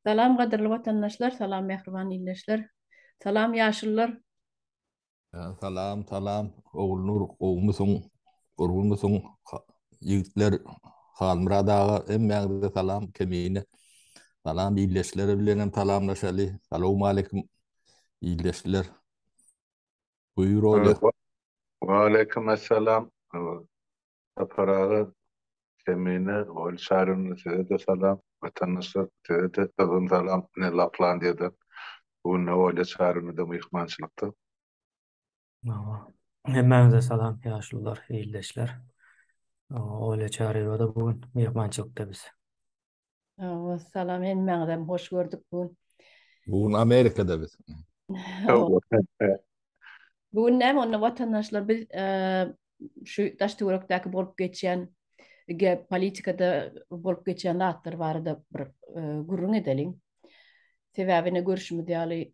Salam gadyrly watandaşlar, salam mähriban ildeşler. Salam ýaşulular. Salam, salam Ogulnur, gowumysyň, gurgunmysyň? Ýigitler, Halmyrat aga, hemmäňize salam, Kemine. Salam ildeşler bilenem salamlaşaly. Salowmaleýkim ildeşler. Buýur Olýa. Waleýkim essalam. Sapar aga, Kemine, Ogul Çaryna size-de salam. Watandaşlar size-de gyzgyn salam ine Laplandiýadan. Bu gün Olýa Çaryna-da myhmançylykda. Hawa. Hemmäňize salam ýaşulular, ildeşler. Olýa Çaryýewa-da bu gün myhmançylykda biz. Hawa, salam hemmäňizem hoş gördük bu gün. Bu gün Amerikada biz. Bu gün näme onda watandaşlar biz şu daş töwerekdäki bolup geçýän geopolitikada bolup geçýän zatlar barada bir gürrüň edeliň. Sebäbi ne görşümiz ýaly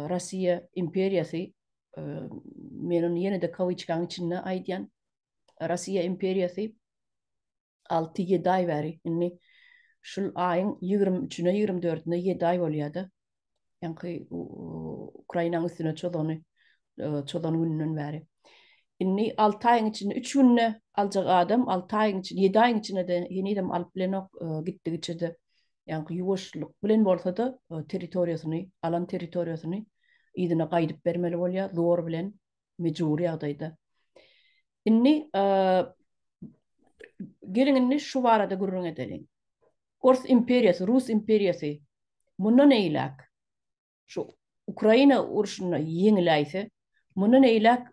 Russiýa imperiýasy men ony ýene-de kawyçkaň içinde aýdýan. Russiýa imperiýasy 6-7 aý bäri indi şul aýyň 23-üne 24-üne 7 aý bolýar-da. Ýaňky Ukrainanyň üstüne çozany çozan gününden bäri. Indi 6 aýyň içinde 3 günde aljak adam 6 aýyň içinde 7 aýyň içinde de henizem alyp bilenok gitdigiçe-de ýaňky ýuwaşlyk bilen bolsa-da territoriýasyny alan territoriýasyny yzyna gaýdyp bermeli bolýar zor bilen mejbury ýagdaýda. Indi geliň indi şu barada gürrüň edeliň. Ors imperiýasy, Rus imperiýasy mundan eýläk şu Ukraina urşunda ýeňiläýse, mundan eýläk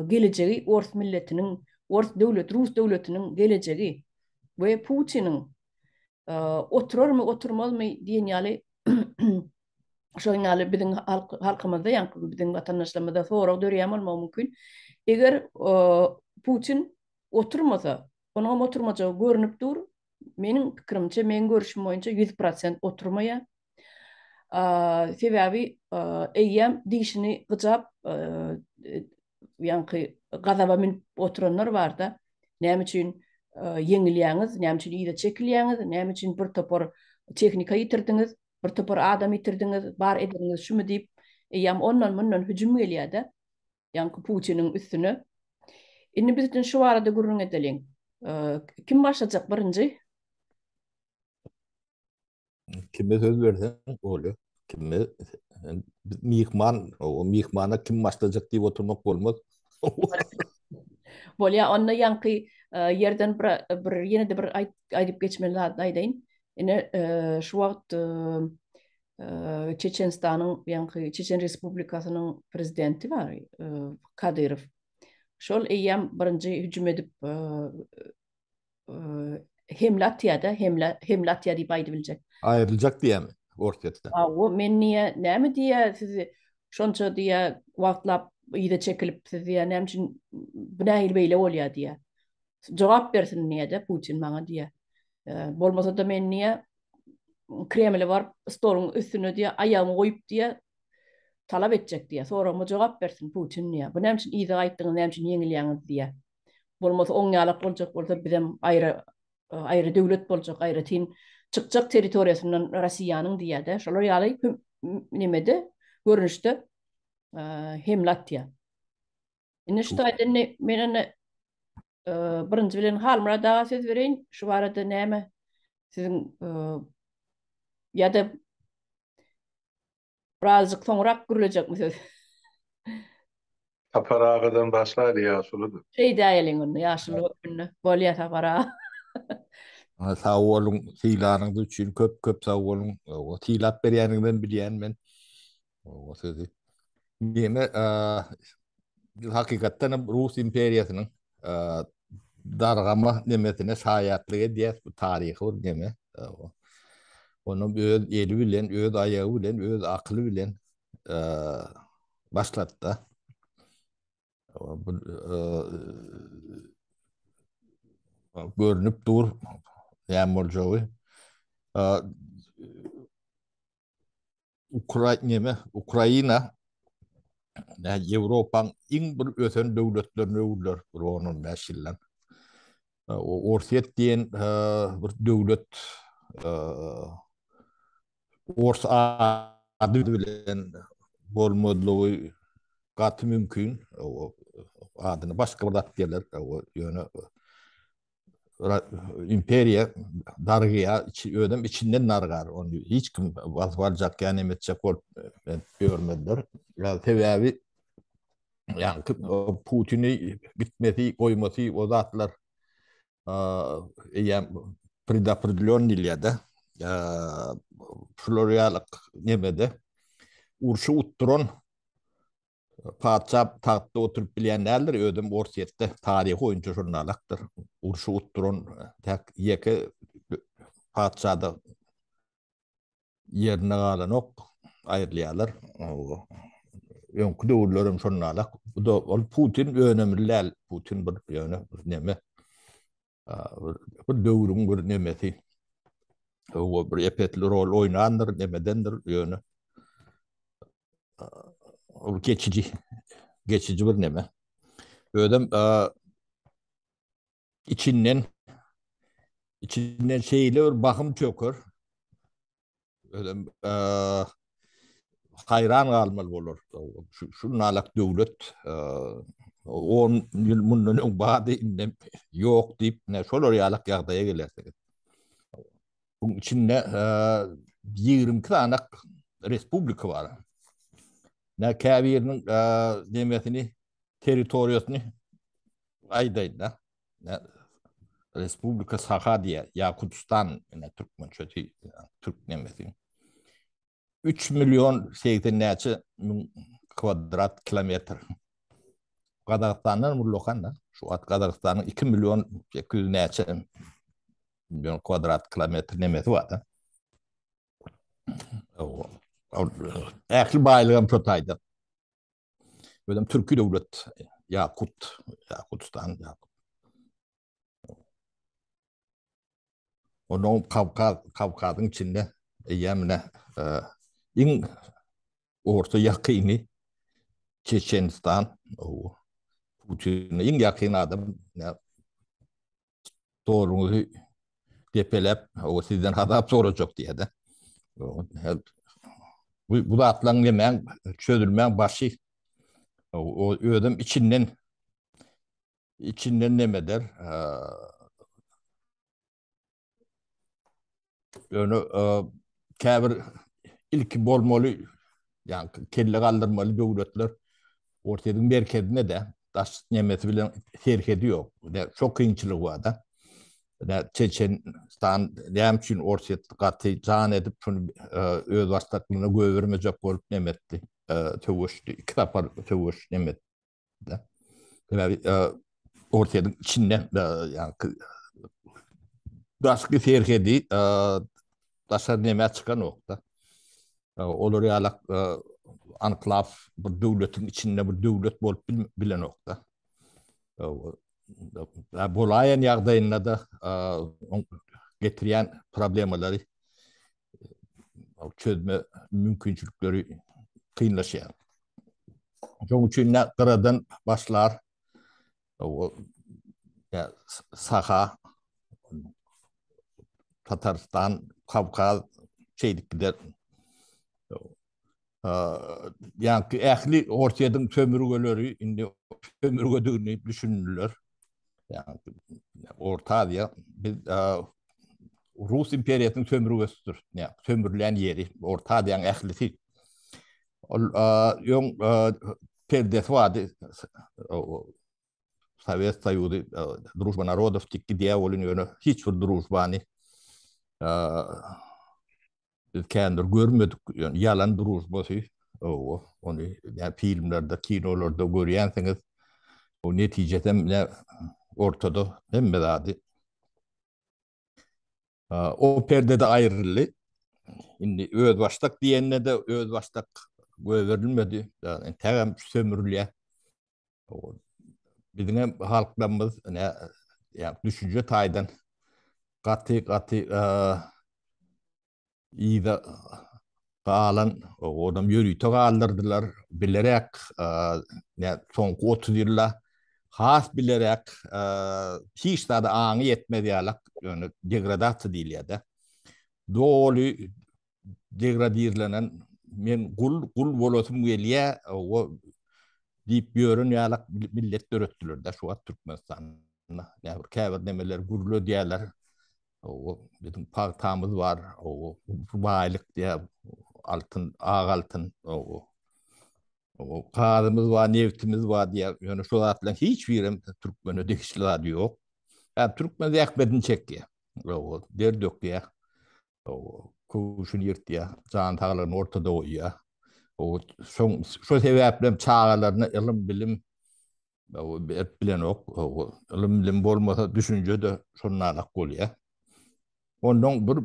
gelejegi ors milletiniň, ors döwlet, rus döwletiniň gelejegi we Putiniň oturarmy, oturmazmy diýen ýaly şonuň ýaly biziň halkymyzda, ýa biziň watandaşlarymyzda sorag döreýän bolmagy mümkin. Eger Putin oturmasa, onuň hem oturmajagy görnüp dur. Meniň pikirimçe, meniň görüşüm boýunça 100% oturmaýar. Sebäbi eýýäm dişini gyjap, ýaňky gazaba münüp oturanlar barda. Näme üçin ýeňilýäňiz, näme üçin yza çekilýäňiz, näme üçin bir topar tehnika ýitirdiňiz? Bir topar adam ýitirdiňiz, bar edeniňiz şumy diýip, eýýäm ondan-mundan hüjüm gelýär-de, ýaňky Putiniň üstüne. Indi biz şu barada gürrüň edeliň. Kim başlajak birinji? Kime söz berseň, bolýar. Kime myhman, o myhmana kim başlajak diýip oturmak bolmaz. Bolýar, onda ýaňky ýerden bir, bir ýene-de bir aýdyp geçmeli zady aýdaýyn. Ine, şu wagt Çeçenistanyň, ýaňky Çeçen Respublikasynyň prezidenti bar, Kadyrow. Şol eýýäm birinji hüjüm edip hemle atýar-da, hemle, hemle atýar diýip aýdyp biljek. Aýryljak diýýärmi Orsýetden? Hawa, men diýýär, näme diýýär, siz şonça diýýär, wagtlap yza çekilip, siz diýýär, näme üçin bu nähili beýle bolýar diýýär. Jogap bersin diýýär-de Putin maňa diýýär. Bolmasa-da men diýýär, Kremle baryp stoluň üstüne diýýär, aýagymy goýup diýýär, talap etjek diýýär. Soragyma jogap bersin Putin diýýär. Bu näme üçin yza gaýtdyňyz, näme üçin ýeňilýäňiz diýýär. Bolmasa oň ýalak boljak bolsa bizem aýry aýry döwlet boljak, aýratyn çykjak territoriýasyndan Rossiýanyň diýýär-de. Şolar ýaly nemede görnüşde hemle atýar. Indi şu taýda indi men indi birinji bilen Halmyrat aga söz bereýin. Şu barada näme siziň ýa-da birazjyk soňrak gürlejekmi söz? Sapar agadan başlaýly ýaşulydyr. Şeýdäýeliň onda ýaşuly hökmünde. Bolýa Sapar aga. Sag boluň sylanyňyz üçin köp köp sag boluň. Sylap berýäniňizem bilýän men. O sözi. Neme, biz hakykatdan hem Rus imperiýasynyň dargama nemesine şaýatlyk edýäs, bu taryhy bir neme. Onuň öz eli bilen, öz aýagy bilen, öz akyly bilen başlatdy. Bu görnüp dur näme boljagy. Ukra neme Ukraina ýa Ýewropaň iň bir ösen döwletlerine öwrüler bir 10-15 ýyldan. O Orsýet diýen bir döwlet. Ors ady bilen bolmazlygy gaty mümkin. Adyny başga bir zat diýerler. Ýöne imperiýa dargaýar, özem içinden dargar. Ony hiç kim basyp aljak ýa neme etjek bolup ýörmezler. Sebäbi ýa Putini gitmesi, goýmasy o zatlar eýýäm predopredelen diýilýär-de. Şular ýaly nemede urşy utduran patyşa tagtda oturyp bilýän däldir, özem Orsýetde taryhy boýunça şonalakdyr. Urşy utduran täk ýeke patyşa-da ýerinde galanok, aýrylýarlar. Öňki döwürlerem şonalak. Bu da ol Putin önemli däl. Putin bir ýöne bir neme. Bir döwrüň bir nemesi. O bir epetli rol oýnandyr, nemedendir ýöne. Ol geçiji geçiji bir neme. Özem içinden içinden şeýle bir bahym çöker. Özem haýran galmaly bolar. Şu, şu nalak döwlet 10 ýyl mundan öň bardy, indi ýok diýip, ne şolar ýalak ýagdaýa gelersiňiz. Buň içinde 22 sanak respublika bar. Ne käbiriniň nemesini, territoriýasyny aýdaýyn-da. Respublika Saha diýýär, Ýakutstan, ine türkmençesi, türk nemesi. 3 million 80 näçe müň kvadrat kilometr. Gazagystandan ullakan da. Şu wagt Gazagystanyň 2 million 800 näçe million kvadrat kilometr nemesi bar da. Ähli baýlygam şo taýda. Özem türki döwlet Ýakut, Ýakutstan, Ýakut. Onuň Kawkaz, Kawkazyň içinde eýýäm ine e, iň orta ýakyny Çeçenistan, o Putine iň ýakyn adam Stoluňyzy depeläp, o sizden hasap sorajak diýýär-de. Bu, bu zatlaryň nemäň çözülmäň başy o özem içinden içinden neme eder. Ýöne käbir ilki bolmaly, ýa kelle galdyrmaly döwletler Orsýetiň merkezinde de daş nemesi bilen serhedi ýok. Çok kynçylygy bar-da. Çeçenistan näme üçin Orsýet gaty jan edip şuny özbaşdaklygyna göbermejek bolup neme etdi? Söweşdi. Iki sapar söweş neme etdi. Sebäbi Orsýetiň içinde ýa daşky serhedi daşary nämä çykanokda. Olar ýalak anklaw bir döwletiň içinde bir döwlet bolup bilenokda. Bolaýan ýagdaýynda da getirýän problemalary çözme mümkinçilikleri kynlaşýar. Şonuň üçin ne gyradan başlar o Saha Tatarstan, Kawkaz şeýdip gider. Ýa-ki ähli Orsýetiň sömürgeleri indi sömürgedigini düşündiler. Ýa Orta Aziýa biz Rus imperiýasynyň sömürgesidir. Ýa sömürlen ýeri Orta Aziýanyň ählisi. Ol öň perdesi bardy. Sowet Soýuzy Družba narodow diýip gidýär welin ýöne hiç bir družbany biz kändir görmedik. Ýöne ýalan družbasy. Owa, ony ýa filmlerde, kinolarda görýänsiňiz. O netijesem ne ortada hemme zady. O perdede aýryldy. Indi özbaşdak diýende-de özbaşdak goýberilmedi. Entägem sömürülýär. Biziň hem halklarymyz ne ýa düşünje taýdan gaty gaty yza galan odam ýörite galdyrdylar. Bilerek ne soňky 30 ýylda has bilerek hiç zada aňy ýetmez ýalak, ýöne degradasiýa diýilýär-de. Doly. degradirlenen men gul gul bolasym gelýä o diýip ýören ýalak millet döretdiler-de şu wagt Türkmenistanda. Näbir käbir nemeler gürledýärler. O biziň pagtamyz bar, o baýlyk diýä, altyn, ak altyn, o o gazymyz bar, neftimiz bar diýä. Ýöne şu zatlaryň hiç birem türkmene degişli zady ýok. Ýa türkmen zähmetini çekýär. O der dökýär. O köwşüni ýyrtýar, jan saglygyny ortada goýýar. O şoň şo sebäplem çagalaryna ylym, bilim berip bilenok. Ylym bilim bolmasa düşünje-de şondanrak bolýar. Ondan bir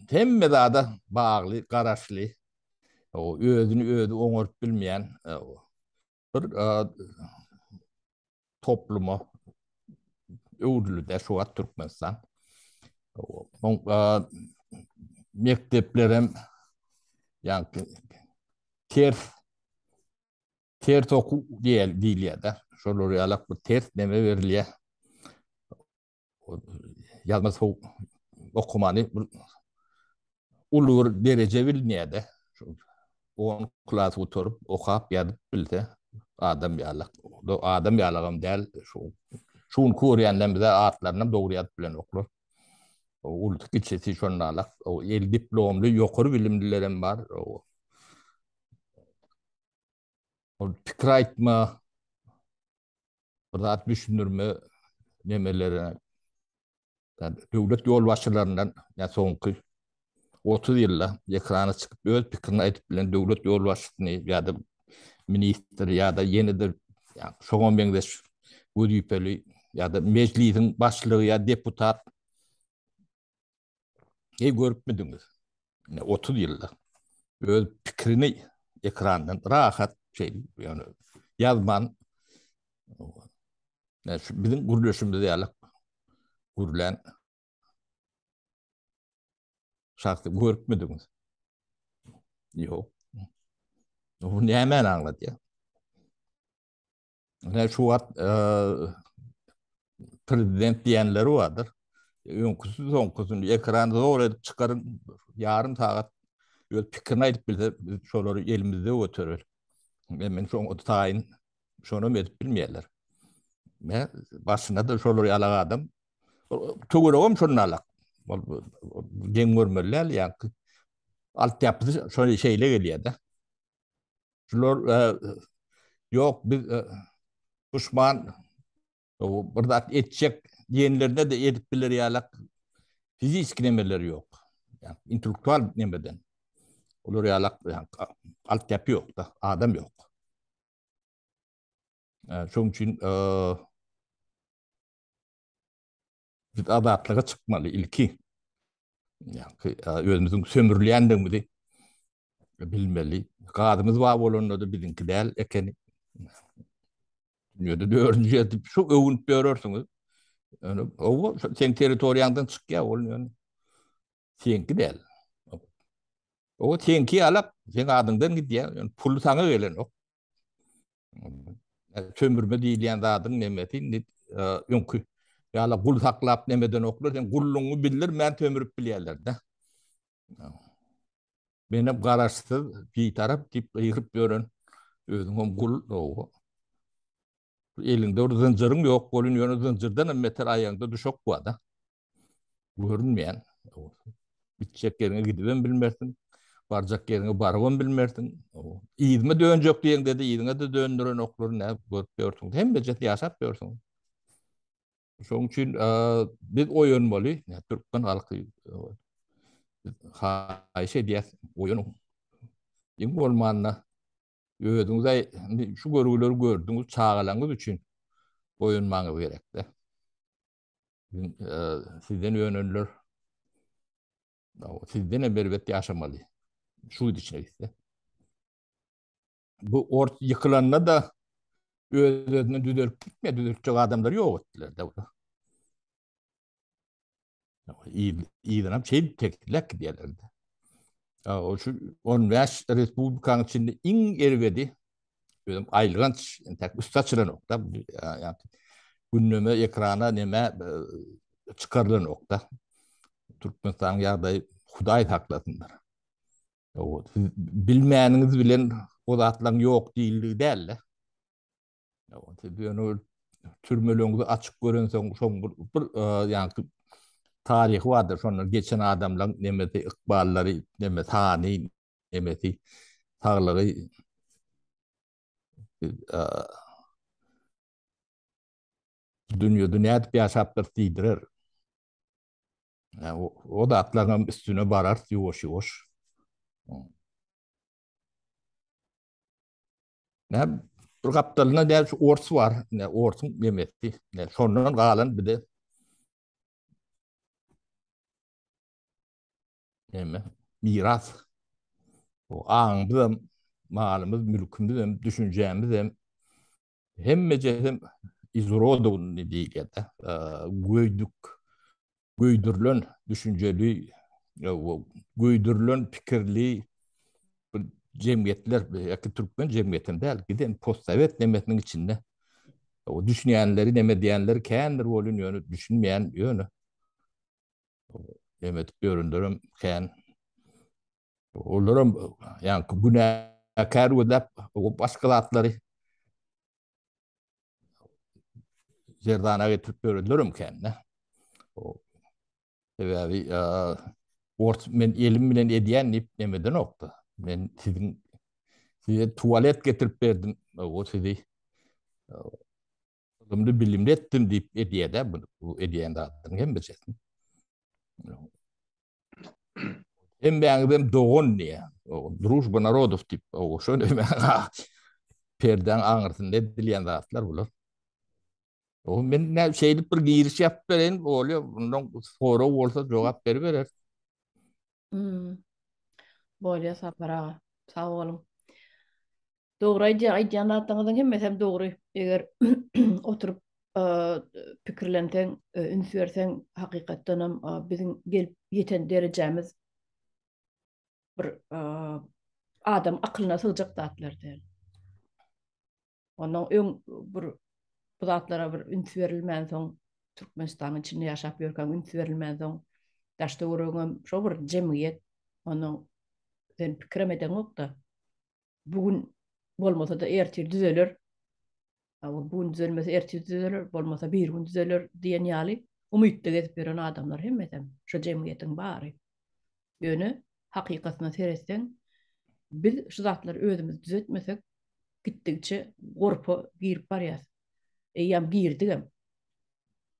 hemme zada bagly, garaşly, özüni özi oňaryp bilmeýän bir topluma öwrüldi şu wagt Türkmenistan. Oň mekdeplerem ýa-ni ters ters okuw diýilýär-de. Şolar ýalak bir ters neme berilýär. Ýazma okumany bir uly bir dereje bilinýär-de. 10 klas gutaryp, okap, ýazyp bilse adam ýalak. Adam ýalagam däl. Şu şu gün görýänler bize atlaryny dogry ýazyp bilenoklar. Ulusy kiçisi şonda O el diplomly ýokary bilimliler hem bar. Ol pikir aýtma, bir zat düşündirme nemelere döwlet ýolbaşçylaryndan ýa soňky 30 ýylda ekrana çykyp öz pikirini aýdyp bilen döwlet ýolbaşçysyny ýa-da ministr ýa-da ýene-de şoňa meňzeş wezipeli ýa-da mejlisiň başlygy ýa deputat Eý görüpmidiňiz? Ine 30 ýylda öz pikirini ekrandan rahat şey ýöne ýazman ýa şu biziň gürleşimiz ýaly gürlän şahsy görüpmidiňiz? Ýok. Bu nämäni aňladýar? Ine şu wagt prezident diýenleri bardyr. Öňküsi soňkusyny ekrany zor edip çykaryň ýarym sagat öz pikirini aýdyp bilse biz şolary elimizde götereli. Men men şoňa taýyn şonam edip bilmeýärler. Me başynda da şolar ýaly adam. Töweregem şondan alak. Ol deň görmeli däl ýa-ki. Altyapysy şo şeýle gelýär-de. Şular ýok biz duşman bir zat etjek diýenlerinde de edip biler ýalak fiziki nemeleri ýok. Ýa intellektual nemeden. Olar ýalak altyapy ýok da, adam ýok. Şonuň üçin biz azatlyga çykmaly ilki. Ýa özümiziň sömürülýändigimizi bilmeli. Gazymyz bar bolanda-da biziňki däl ekeni. Dünýäde dördünji ýer diýip şu öwünip ýörersiňiz. Ýöne owa seň territoriýaňdan çykýar ol ýöne. Seňki däl. Owa seňki ýalak, seň adyňdan gidýär. Ýöne puly saňa gelenok. Sömürme diýilýän zadyň nemesi indi öňki ýala gul saklap nemedenoklar, sen gullugyňy bildirmän sömürip bilýärler-de. Menem garaşsyz, bitarap diýip gygyryp ýören özüňem gul owa. Eliňde bir zynjyryň ýok bolun, ýöne zynjyrdan hem beter aýagyňda duşak bar-da. Görünmeýän. Gitjek ýeriňe gidibem bilmersiň, barjak ýeriňe barybam bilmersiň. Yzyma dönjek diýeňde-de yzyňa-da döndürenoklar, näme görüp ýörsüň. Hemmejesi ýaşap ýörsüň. Şonuň üçin biz oýanmaly, türkmen halky haýyş edýäs, oýanyň. Iň bolmanda özüňize şu görgüleri gördüňiz, çagalaryňyz üçin oýanmagyňyz gerekde. Sizden önenler sizden hem erbet ýaşamaly. Şu gidişine gitse. Bu ort ýykylanda da öz-özünden düzelip gitmedi, düzeltjek adamlar ýok etdiler de. Yzyna şeýdip tekizläp gidýärlerdi. O şu 15 respublikanyň içinde iň erbedi özüm aýylganç entek üsti açylanok da ýa gündeme ekrana neme çykarylanok da. Türkmenistanyň ýagdaýy Hudaý saklasyndyr. Siz bilmäniňiz bilen o zatlaryň ýok diýildigi däl-de. Siz ýöne türmeleriňizi açyk görensoň şoň bir, bir ýaňky taryhy bardyr. Şondan geçen adamlaryň nemesi, ykballary, neme sany, nemesi, saglygy dünýede nädip ýaşapdyr diýdirer. O zatlaryň üstüne bararys ýuwaş-ýuwaş. Nä bir gapdalynda däl şu ors bar. Ne orsuň nemesi. Ne şondan galan bize neme miras. O aňymyzam, malymyz, mülkümizem, düşünjämizem Hemmejesem izurодованы diýilýär-de. Göýdük, göýdürilen düşünjeli, göýdürilen pikirli bir jemgyýetler, ýa-ki türkmen jemgyýetem däl, giden postsowet nemesiniň içinde. O düşünýänleri, neme diýenleri kändir welin, ýöne düşünmeýän ýöne. Neme edip ýörenlerem kän. Olaram ýaňky günäkär gözläp başga zatlary zerdana getirip ýörenlerem kän-de. Sebäbi ors men elim bilen edýän diýip neme edenokdy. Men siziň size tualet getirip berdim, o sizi ylymly bilimli etdim diýip edýär-de bu edýän zatlaryň hemmesini. Hemmäňizem dogan diýýär. Družba narodow diýip, o şo perdäň aňyrsynda edilýän zatlar bular. O men näme şeýdip bir giriş ýapyp bereýin, bolýar. Bundan sorag bolsa jogap beriberer. Hmm. Bolýar Sapar aga. Sag boluň. Dogry aýdýar, aýdýan zatlaryňyzyň hemmesem dogry. Eger oturyp pikirlenseň, üns berseň, hakykatdanam biziň gelip ýeten derejämiz bir adam akylyna sygjak zatlar däl. Ondan öň bir bu zatlara bir üns berilmänsoň, Türkmenistanyň içinde ýaşap ýörkäň üns berilmänsoň, daş-töweregiňem şo bir jemgyýet, ondan sen pikirem edeňok-da. Bu gün bolmasa-da ertir düzeler. Bu gün düzelmese ertir düzeler, bolmasa bir gün düzeler diýen ýaly umytda gezip ýören adamlar hemmesem, şu jemgyýetiň bary. Ýöne hakykatyna seretseň, biz şu zatlary özümiz düzetmesek, gitdigiçe gorpa girip barýas. Eýýäm girdigem.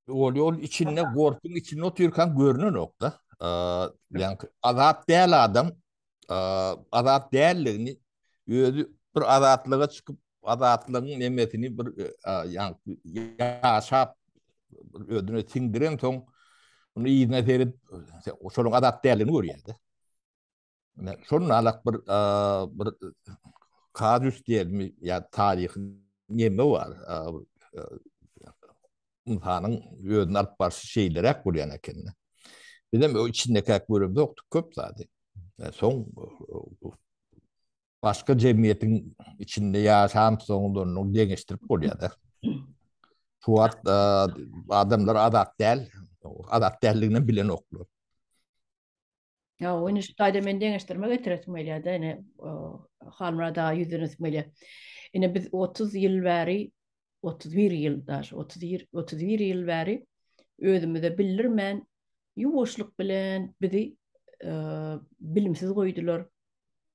Ol ýol içinde, gorpuň içinde otyrkaň görnenok-da. Ýa-ni azat däl adam azat dälligini özi bir azatlyga çykyp azatlygyň nemesini bir ýaşap özüne siňdiren soň ony yzyna seret şonuň azat dälligini görýär-de. Şonun alak bir bir kazus diýelmi ýa taryhy neme bar. Ynsanyň özüni alyp barşy şeýleräk bolýan eken. Bizem o içindekäk göremzokdyk köp zady. Soň başga jemgyýetiň içinde ýaşan soň onu deňeşdirip bolýar-da. Şu wagt adamlar azat däl, azat däldigini bilenoklar. Ýa, indi şu taýda men deňeşdirme getiresim gelýär-de, ine, Halmyrat aga ýüzlenesim gelýär. Ine biz 30 ýyl bäri, 31 ýyl daşy, 31, 31 ýyl bäri özümize bildirmän, ýuwaşlyk bilen bizi bilimsiz goýdular.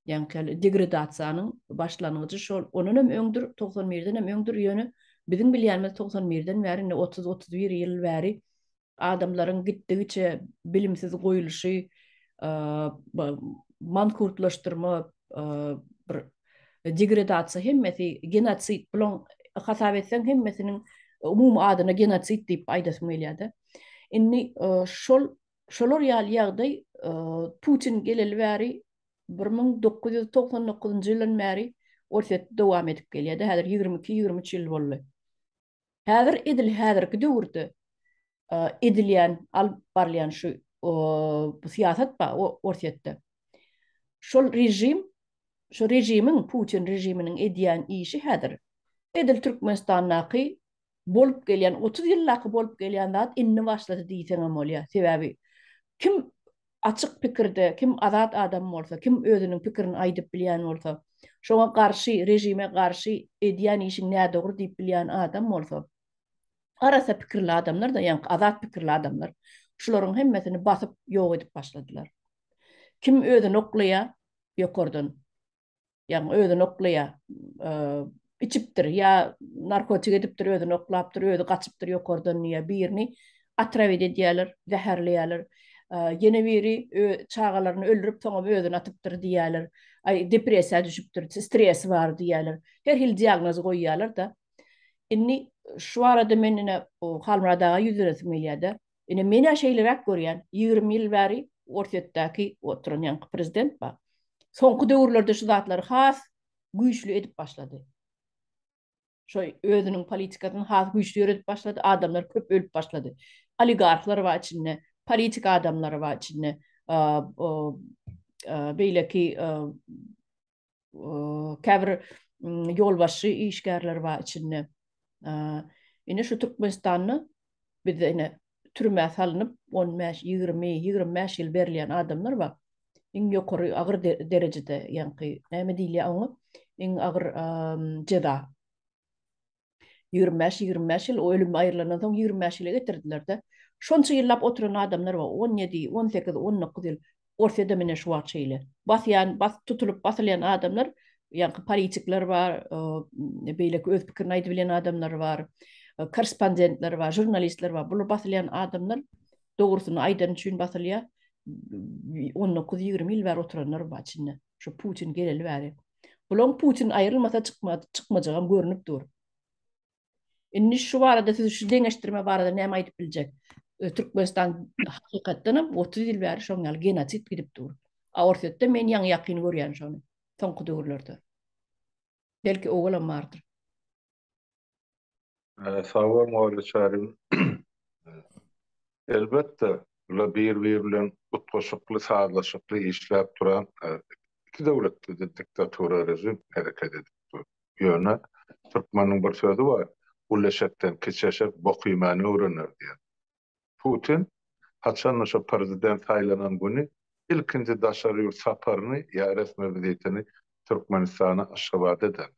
Ýaňky degradasiýanyň başlangyjy şol, ondan hem öňdür, 91-den hem öňdür, ýöne biziň bilýänimiz 91-den bäri, indi 30-31 ýyl bäri adamlaryň gitdigiçe bilimsiz goýulyşy, mankurtlaşdyrma, bir degradasiýa hemmesi genosid bulaň hasap etseň hemmesiniň umumy adyna genosid diýip aýdasym gelýär-de. Indi şol şolar ýaly ýagdaý Putin geleli bäri 1999-njy ýyldan bäri Orsýetde dowam edip gelýär-de, häzir 22-23 ýyl boldy. Häzir edil häzirki döwürde edilýän, alyp barylýan şu bu syýasat bar Orsýetde. Şol režim, şu režimiň, Putin režiminiň edýän işi häzir edil Türkmenistandaky bolup gelýän, 30 ýyldaky bolup gelýän zat indi başlady diýseňem bolýar. Sebäbi kim. açyk pikirde, kim azat adam bolsa, kim özüniň pikirini aýdyp bilýän bolsa, şoňa garşy, režime garşy edýän işiň nädogry diýip bilýän adam bolsa, arassa pikirli adamlar-da, ýaňky azat pikirli adamlar, şularyň hemmesini basyp ýok edip başladylar. Kim özüni oklaýar ýokardan, Ýagny özüni oklaýar. Içipdir ýa narkotik edipdir, özüni oklapdyr, özi gaçypdyr ýokardan diýýär. Birini otrawit edýärler, zäherleýärler. Ýene biri çagalaryny öldürip, soňam özüni atypdyr diýýärler. Aý, depressiýa düşüpdir, stresi bar diýýärler. Her hili diagnoz goýýarlar-da. Indi şu barada men ine Halmyrat aga ýüzlenesim gelýär-de. Ine men-ä şeýleräk görýän, 20 ýyl bäri Orsýetdäki oturan ýaňky prezident bar. Soňky döwürlerde şu zatlary has güýçli edip başlady. Şo özüniň politikasyny has güýçli ýöredip başlady, adamlar köp ölüp başlady. Oligarhlar bar içinde, politik adamlary bar içinde, beýleki käbir ýolbaşçy işgärler bar içinde. Ine şu Türkmenistanda bizde ine türmä salnyp 15, 20, 25 ýyl berilýän adamlar bar. Iň ýokary agyr derejede, ýaňky näme diýilýär oňa? Iň agyr jeza. 25, 25 ýyl, o ölüm aýrylandan soň 25 ýyla getirdiler-de. Şonça ýyllap oturan adamlar bar, 17, 18, 19 ýyl. Orsýetde mine şu wagt şeýle. Basýan, bas, tutulyp basylýan adamlar, ýaňky politikler bar, beýleki öz pikirini aýdyp bilýän adamlar bar, korrespondentler bar, žurnalistler bar. Bular basylýan adamlar dogrusyny aýdany üçin basylýar. 19-20 ýyl bäri oturanlar bar içinde. Şu Putin geleli bäri. Bulaň Putin aýrylmasa çykma, çykmajagam görnüp dur. Indi şu barada siz şu deňeşdirme barada näme aýdyp biljek? Türkmenistan hakykatdan hem 30 ýyl bäri şoň ýaly genosid gidip dur. A Orsýetde men ýaňy ýakyn görýän şony soňky döwürlerde. Belki owalam bardyr. Sag boluň Oýly Çaryň. Elbetde, bular bir-biri bilen utgaşykly, sazlaşykly işläp duran iki döwletde-de diktatura režim hereket edip dur. Ýöne türkmeniň bir sözi bar, Uly eşekden kiçi eşek bok iýmäni öwrener diýen. Putin haçanda şo prezident saýlanan güni ilkinji daşary ýurt saparyny ýa resmi wizitini Türkmenistana, Aşgabada ederler.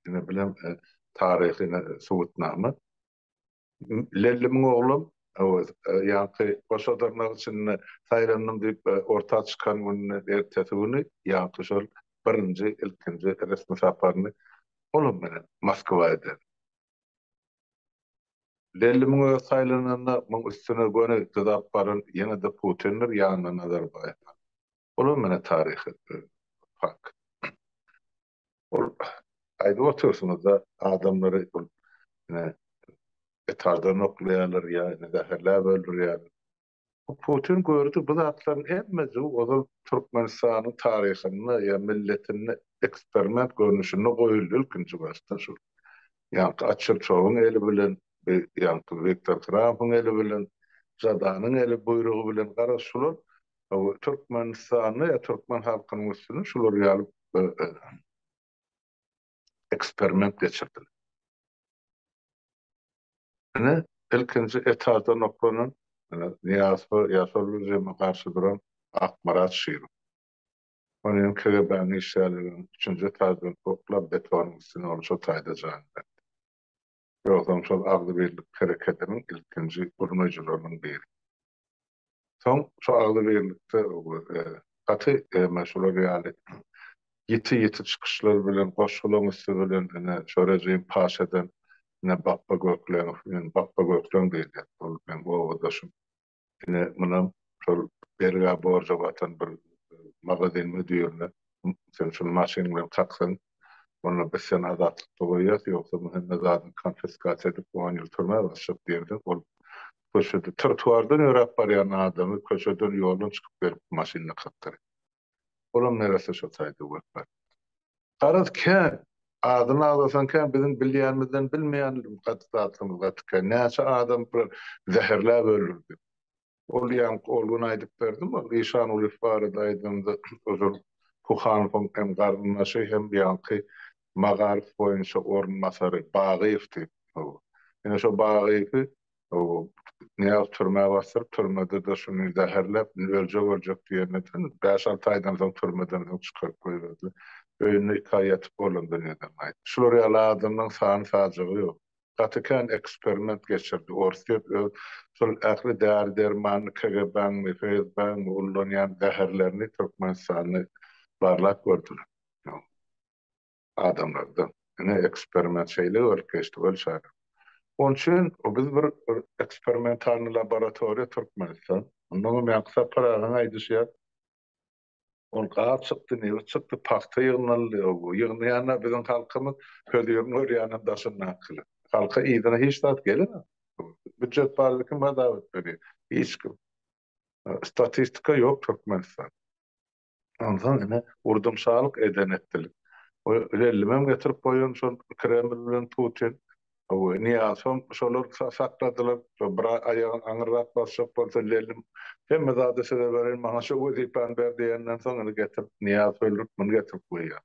Ine bilem taryhy subutnama. Lellimiň oglam ýaňky goşa dyrnak içinde saýlandym diýip orta çykan gününden ertesi güni ýaňky şol birinji ilkinji resmi saparyny olam menen Moskwa eden. Lellimiň özi saýlananda muň üstüne göni dyzap baran ýene-de Putindir ýanynda Nazarbaýew. Olam mene taryhy fakt. Ol aýdyp otyrsyňyzda adamlary ol ine etajdan oklaýarlar ýa ine zäherläp öldürýärler. Bu Putin gördi bu zatlaryň hemmesi ozal Türkmenistanyň taryhynda ýa milletinde eksperiment görnüşinde goýuldy ilkinji başda şul. Ýaňky Açyrçowyň eli bilen, ýaňky Wiktor Trampyň eli bilen, Žadanyň eli buýrugy bilen garaz şular Türkmenistanda ýa türkmen halkynyň üstüne şular ýaly eksperiment geçirdiler. Ine, ilkinji etaždan oklanan Nyýazowa ýa şol režime garşy duran Akmyrat Şirow. Ony hem KGB-niň işgärleri üçünji etaždan oklap, betonyň üstüne ol şo taýda jan berdi. Ýogsam şol agzybirlik hereketiniň ilkinji gurnaýjylarynyň biri. Soň şu agzybirlikde gaty eme şular ýaly ýiti-ýiti çykyşlar bilen, goşgularyň üsti bilen ine şo režim paş eden ine Bapba Gökleňow, men Bapba Gökleň diýilýär, ol meň obadaşym. Ine munam şol bergä borja batan bir magazin müdirine sen şuny maşyn bilen kaksaň, onda biz seni azatlykda goýýas, ýogsa bu hemme zadyňy konfiskasiýa edip on ýyl türmä basjak diýende ol Köçede, trotuardan ýöräp barýan adamy köçeden, ýoldan çykyp gelip maşynda kakdyrýar. Olam neresse şo taýda wepat. Garaz kän, adyny agzasaň kän, biziň bilýänimizden bilmeýän gaty zatlarymyz gaty kän. Näçe adam bular zäherläp öldürdi. Ol ýaňky ol gün aýdyp berdim, ol Işangulyýew barada aýdamda ozal Kuhanowyň hem garyndaşy hem ýaňky magaryf boýunça orunbasary Bagyýew diýip. Ine şo Bagyýewi. Nyýazow türmä basdyryp, türmede-de şuny zäherläp, indi öljek-öljek diýeneden, bäş-alty aýdan soň türmeden soň çykaryp goýberdiler. Öýünde iki aý ýatyp olam dünýeden gaýtdy. Şular ýaly adamlaryň sany-sajagy ýok. Gaty kän eksperiment geçirdi. Orsýet öz şol ähli däri-dermanyny KGB-ňmi, FSB-ňmi ullanýan zäherlerini Türkmenistanda barlap gördüler. Adamlarda. Ine eksperiment şeýle bolup geçdi ol çaga. Onuň üçin biz bir eksperimentalnyý laboratoriýa Türkmenistan. Onnoňam ýaňky Sapar agaň aýdyşy ýaly Ol gaz çykdy, nebit çykdy, pagta ýygnaldy. Ýygnaýan-da biziň halkymyz, hözirini görýänem daşyndakylar. Halka yzyna hiç zat gelenok. Býujet barada kim hasabat berýär? Hiç kim. Statistika ýok Türkmenistanda. Onsoň ine, urdum-şalyk eden etdilik. O Lellimem getirip goýan şol Kreml bilen Putin. Hawa, Nyýazowam şolar sakladylar. Şo bir aýagyny aňyrrak basjak bolsa Lellim hemme zady size bereýin, maňa şo wezipäni ber diýenden soň indi getirip Nyýazowy öldürip muny getirip goýýar.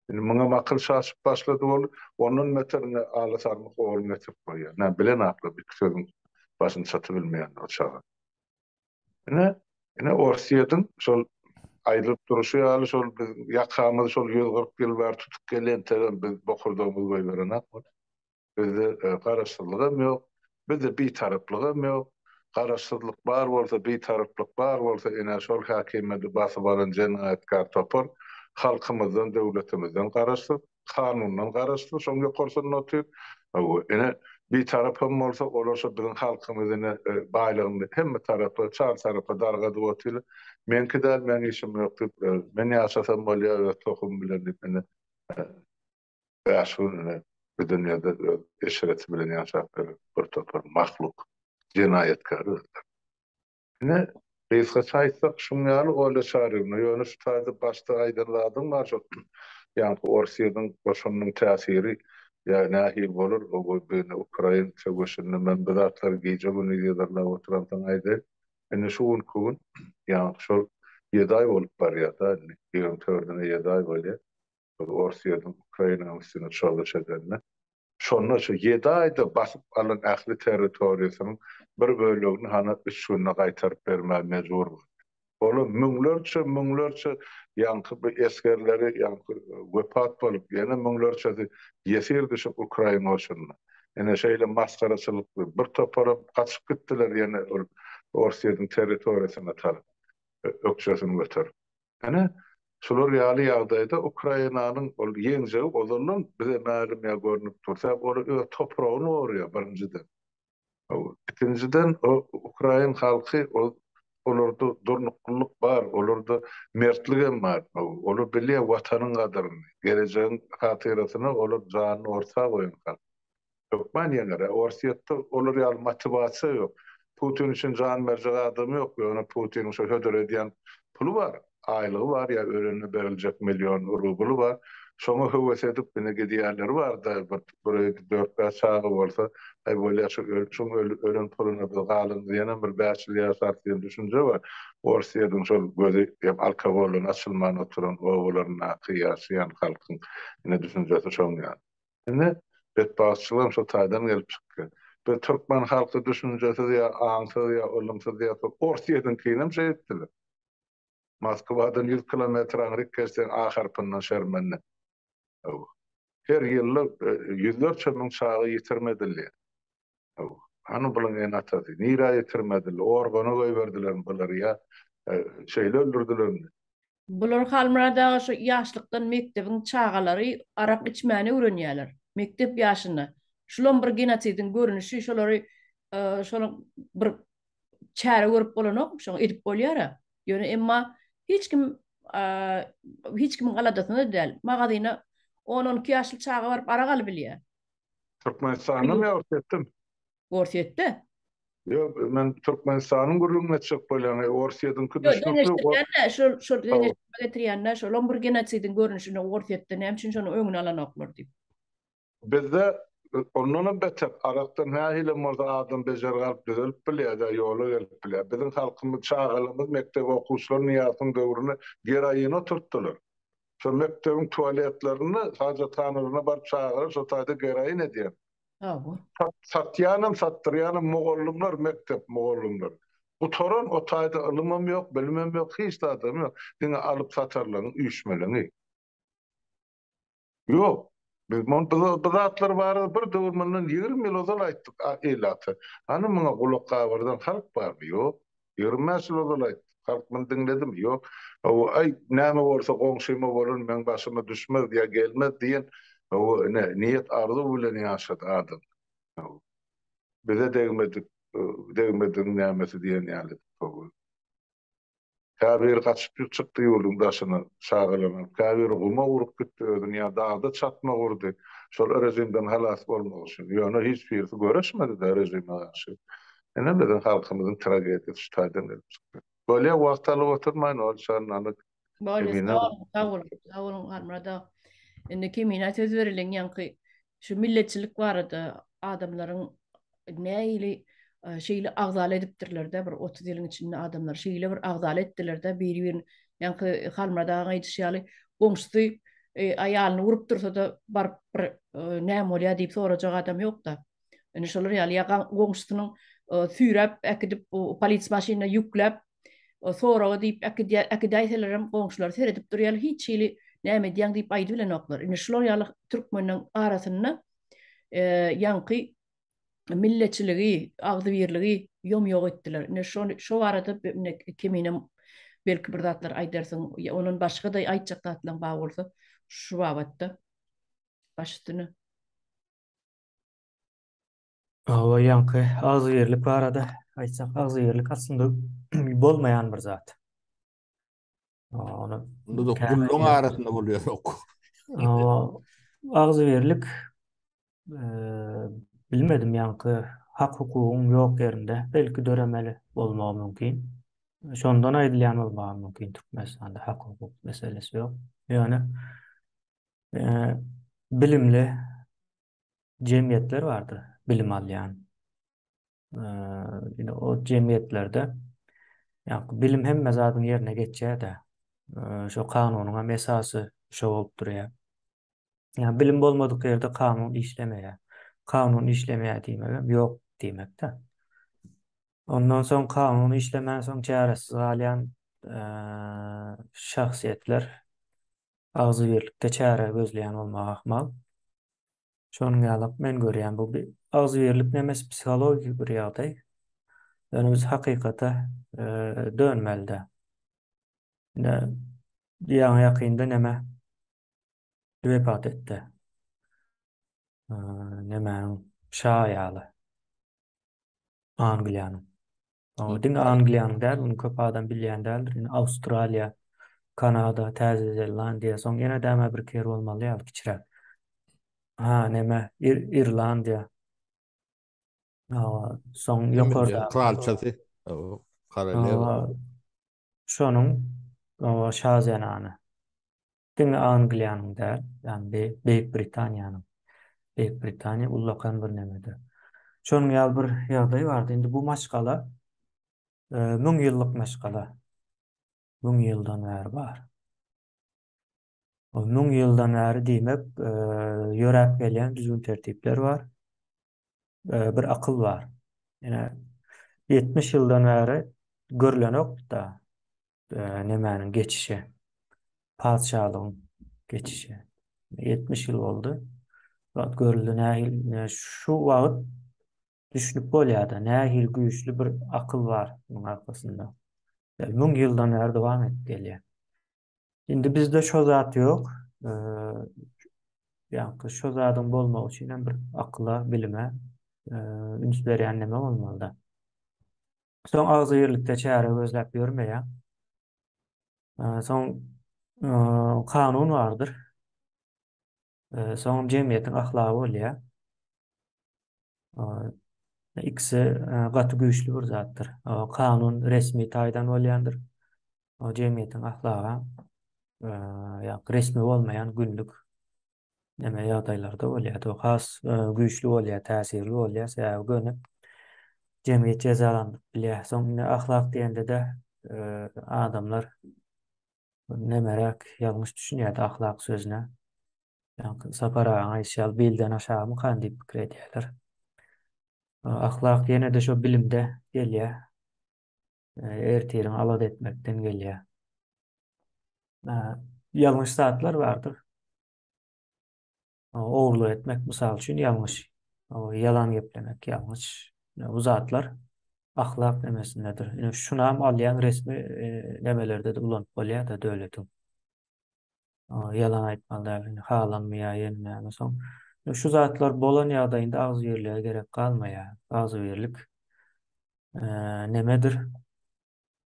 Indi muňam akyl çaşyp başlady ol, ondan beter indi Aly Sarmyk ogluny getirip goýýar. Nä bilenaklar iki sözüň başyny çatybilmeýän o çaga. Ine, ine Orsýetiň şol aýdylyp durşy ýaly şol biz ýakamyzy şol 140 ýyl bäri tutup gelýän entegem biz bokurdagymyzy goýberenok. Bizde e, garaşsyzlygam ýok, bizde bitaraplygam ýok. Garaşsyzlyk bar bolsa, bitaraplyk bar bolsa, ine şol häkimiýeti basyp alan jenaýatkär topar halkymyzdan, döwletimizden garaşsyz. Kanundan garaşsyz şoň ýokarsynda otyr. Hawa, ine, bitarap hem bolsa, olar şo biziň halkymyzy ine baýlygyny hemme tarapa, çar tarapa dargadyp otyrlar. Meňki däl, meň işim ýok diýip, men ýaşasam bolýar öz tohumym bilen diýip, ine, bäş gün ine bu dünýede öz eşreti bilen ýaşap ýören bir topar mahluk, jenaýatkär özleri. Ine, gysgaça aýtsak, şuň ýaly Olýa Çaryýewna. Ýöne şu taýda başda aýdan zadyň bar, şol ýaňky Orsýetiň goşunynyň täsiri ýa nähili bolar, o ine ukrain söweşinde men bu zatlary gije-gündiz yzarlap oturamsoň aýdaýyn. Indi şu günki gün ýaňky şol ýedi aý bolup barýar-da indi, 24-üne ýedi aý bolýar. Şol Orsýetiň Ukrainanyň üstüne çozuş edenine. Şonda şu ýedi aýda basyp alan ähli territoriýasynyň bir bölegini hana üç günde gaýtaryp bermäge mejbur boldy. Olar müňlerçe, müňlerçe ýaňky bu esgerleri ýaňky wepat bolup, ýene müňlerçesi ýesir düşüp ukrain goşunyna. Ine şeýle masgaraçylykly bir toparam gaçyp gitdiler ýene ol Orsýetiň territoriýasyna tarap ökjesini göterip. Ine, şular ýaly ýagdaýda Ukrainanyň ol ýeňjegi ozaldan bize mälim ýa görnüp dur. Sebäbi ol öz topragyny goraýar birinjiden. Ikinjiden o ukrain halky ol olarda durnuklylyk bar, olarda mertlik hem bar. Olar bilýär watanyň gadyryny, gelejegiň hatyrasyna olar janyny orta goýan halk. Hökman ýeňer. Orsýetde olar ýaly motiwasiýa ýok. Putin üçin jan berjek adam ýok. Ýöne Putiniň şo hödür edýän puly bar, aýlygy bar ýa ölende beriljek million rubly bar. Şoňa höwes edip ine gidýänleri bar-da, bir bir öýde dört-bäş çaga bolsa, aý bolýa şu şuň ölen puluna biz galanymyz ýenem bir bäş ýyl ýaşarys diýen düşünje bar. Orsýetiň şol gözi hem alkogoldan açylman oturan obalaryndaky ýaşaýan halkyň ine düşünjesi şoň ýaly. Ine, betbagtçylygam şo taýdan gelip çykýar. Biz türkmen halky düşünjesiz ýa aňsyz ýa ylymsyz diýýäs, Orsýetiňkinem şeýtdiler. Moskwadan ýüz kilometr aňryk geçseň A harpyndan şermende. Hawa. Her ýylda ýüzlerçe müň çaga ýitirim edilýär. Hawa. Hany bulaň ene-atasy? Nirä ýitirim edildi? Organa goýberdilermi bulary ýa şeýle öldürdilermi? Bular Halmyrat aga şu ýaşlykdan mekdebiň çagalary arak içmäni öwrenýärler. Mekdep ýaşynda. Şulam bir genosidiň görnüşi, şolary şonuň bir çäre görüp bolanokmy, şoňa edip bolýara. Ýöne emma hiç kim hiç kimiň aladasynda däl. Magazyna on-on iki ýaşly çaga baryp arak alybilýär. Türkmenistandamy ýa Orsýetdemi? Orsýetde. Ýok, men Türkmenistanyň gürrüňini etjek bolýan. Orsýetiňki düşnükli. Deňeşdirýän-de, şol şol deňeşdirme getirýän-de, şolam bir genosidiň görnüşini Orsýetde näme üçin şonuň öňüni alanoklar diýip. Bizde ondanam beter, arakdan nähilem bolsa adam bejergi alyp düzelip bilýär-de, ýola gelip bilýär. Biziň halkymyz, çagalarymyz, mekdep okuwçylary Nyýazowyň döwründe geroin oturtdylar. Şo mekdebiň tualetlerinde, hajathanalarynda baryp çagalar şo taýda geroin edýär. Hawa. Satýanam, satdyrýanam mugallymlar, mekdep mugallymlary. Gutaran o taýda ylymam ýok, bilimem ýok, hiç zadam ýok. Diňe alyp-satarlaryň üýşmeleňi. Ýok. Biz bu zatlar barada bir döwür mundan 20 ýyl ozal aýtdyk ilata. Hany muňa gulak gabardan halk barmy? Ýok. 25 ýyl ozal aýtdyk. Halk muny diňledimi? Ýok. Hawa, aý, näme bolsa goňşyma bolan meň başyma düşmez ýa gelmez diýen, hawa, ine, niýet-arzuw bilen ýaşady adam. Hawa. Bize degmedik, degmedigiň nämesi diýen ýaly edip, hawa. Käbiri gaçyp çykdy ýurduň daşyna, çagalaryny alyp, käbiri guma urup gitdi özüni ýa dagda çatma gurdy, şol režimden halas bolmak üçin. Ýöne hiç birisi göreşmedi-de režime garşy. Ine biziň halkymyzyň tragediýasy şu taýdan gelip çykdy. Bolýa wagt alyp oturmaýyn ol şanyny Bolýa sag boluň, sag boluň, sag boluň Halmyrat aga. Indi Kemine söz bereliň ýaňky şu milletçilik barada adamlaryň nähili şeýle agzala edipdirler-de bir 30 ýylyň içinde adamlar şeýle bir agzala etdiler-de biri-birini ýaňky Halmyrat agaň aýdyşy ýaly goňşusy e, aýalyny urup dursa-da baryp bir e, näme bolýar diýip sorajak adam ýok-da. Indi şolar ýaly ýa goňşusynyň e, süýräp äkidip polisiýa maşynyna ýükläp soraga diýip äkidýär äkidäýselerem goňşular seredip durýar hiç hili näme edýäň diýip aýdybilenoklar. Indi şular ýaly türkmeniň arasynda ýaňky milletçiligi, agzybirligi ýom-ýok etdiler. Ine şony şo barada ine Kemine belki bir zatlar aýdarsyň, ondan başga-da aýtjak zatlaryň bar bolsa şu babatda baş üstüne. Hawa, ýaňky agzybirlik barada aýtsak, agzybirlik aslynda bolmaýan bir zat. Ony Onda da gulluň arasynda bolýar ok. Agzybirlik bilmedim ýaňky hak hukugyň ýok ýerinde belki döremeli bolmagy mümkin. Şondan aýdylýan bolmagy mümkin Türkmenistanda hak hukuk meselesi ýok. Ýöne bilimli jemgyýetler bardyr, bilim alýan. Ine o jemgyýetlerde ýa bilim hemme zadyň ýerine geçýär-de. Şo kanunyň hem esasy şo bolup durýar. Ýa bilim bolmadyk ýerde kanun işlemeýär. Kanun işlemeýär diýmegem ýok diýmek-de. Ondan soň kanun işlemän soň çäresiz galýan şahsyýetler agzybirlikde çäre gözleýän bolmagy ahmal. Şonuň ýalak men görýän bu bir agzybirlik nemesi psihologik bir ýagdaý. Ýöne biz hakykata dönmeli-dä. Ine ýaňy ýakynda neme wepat etdi. Nemäniň şa aýaly. Angliýanyň. Diňe Angliýanyň däl, muny köp adam bilýän däldir. Indi Awstraliýa, Kanada, Täze Zelandiýa, soň ýene däme bir ýer bolmaly ýaly kiçiräk. Ha, neme, Ir Irlandiýa. Hawa, soň ýokarda kralçasy, koroleva. Şonuň şa zenany. Diňe Angliýanyň däl, ýagny Beýik Britaniýanyň. Beýik Britaniýa ullakan bir nemedir. Şonuň ýaly bir ýagdaý bardy. Indi bu maşgala müňýyllyk maşgala. Müň ýyldan bäri bar. O müň ýyldan bäri diýmek, ýöräp gelýän düzgün-tertipler bar. Bir akyl bar. Ine, 70 ýyldan bäri görlenok-da. Nemäniň geçişi, patyşalygyň geçişi. 70 ýyl boldy. Wagt görüldi nähili, şu wagt düşünip bolýar-da, nähili güýçli bir akyl bar munuň arkasynda. Müň ýyldan bäri dowam edip gelýär. Indi bizde şo zat ýok. Ýa-da şo zadyň bolmagy üçin hem bir akyla, bilime üns berýän neme bolmaly-da. Soň agzybirlikde çäre gözläp ýörmeýär. Soň kanun bardyr. Soňam jemgyýetiň ahlagy bolýar. Ikisi gaty güýçli bir zatdyr. Kanun resmi taýdan bolýandyr. Jemgyýetiň ahlagy ýa resmi bolmaýan günlük neme ýagdaýlarda bolýar. O has güýçli bolýar, täsirli bolýar. Sebäbi göni jemgyýet jezalandyryp bilýär. Soň indi ahlak diýende-de adamlar nemeräk ýalňyş düşünýär ahlak sözüne. Ýaňky Sapar agaň aýdyşy ýaly bilden aşagymykan diýip pikir edýärler. Ahlak ýene-de şo bilimde gelýär. Ertiriňi alada etmekden gelýär. Ýalňyş zatlar bardyr. Ogurlyk etmek mysal üçin ýalňyş. Ýalan geplemek ýalňyş. Bu zatlar ahlak nemesindedir. Ine şunam alýaň resmi nemelerde-de ulanyp bolýar-da döwletiň. Ýalan aýtmaly däl, indi halanmaýar ýene näme soň. Şu zatlar bolan ýagdaýynda agzybirlige gerek galmaýar. Agzybirlik nemedir?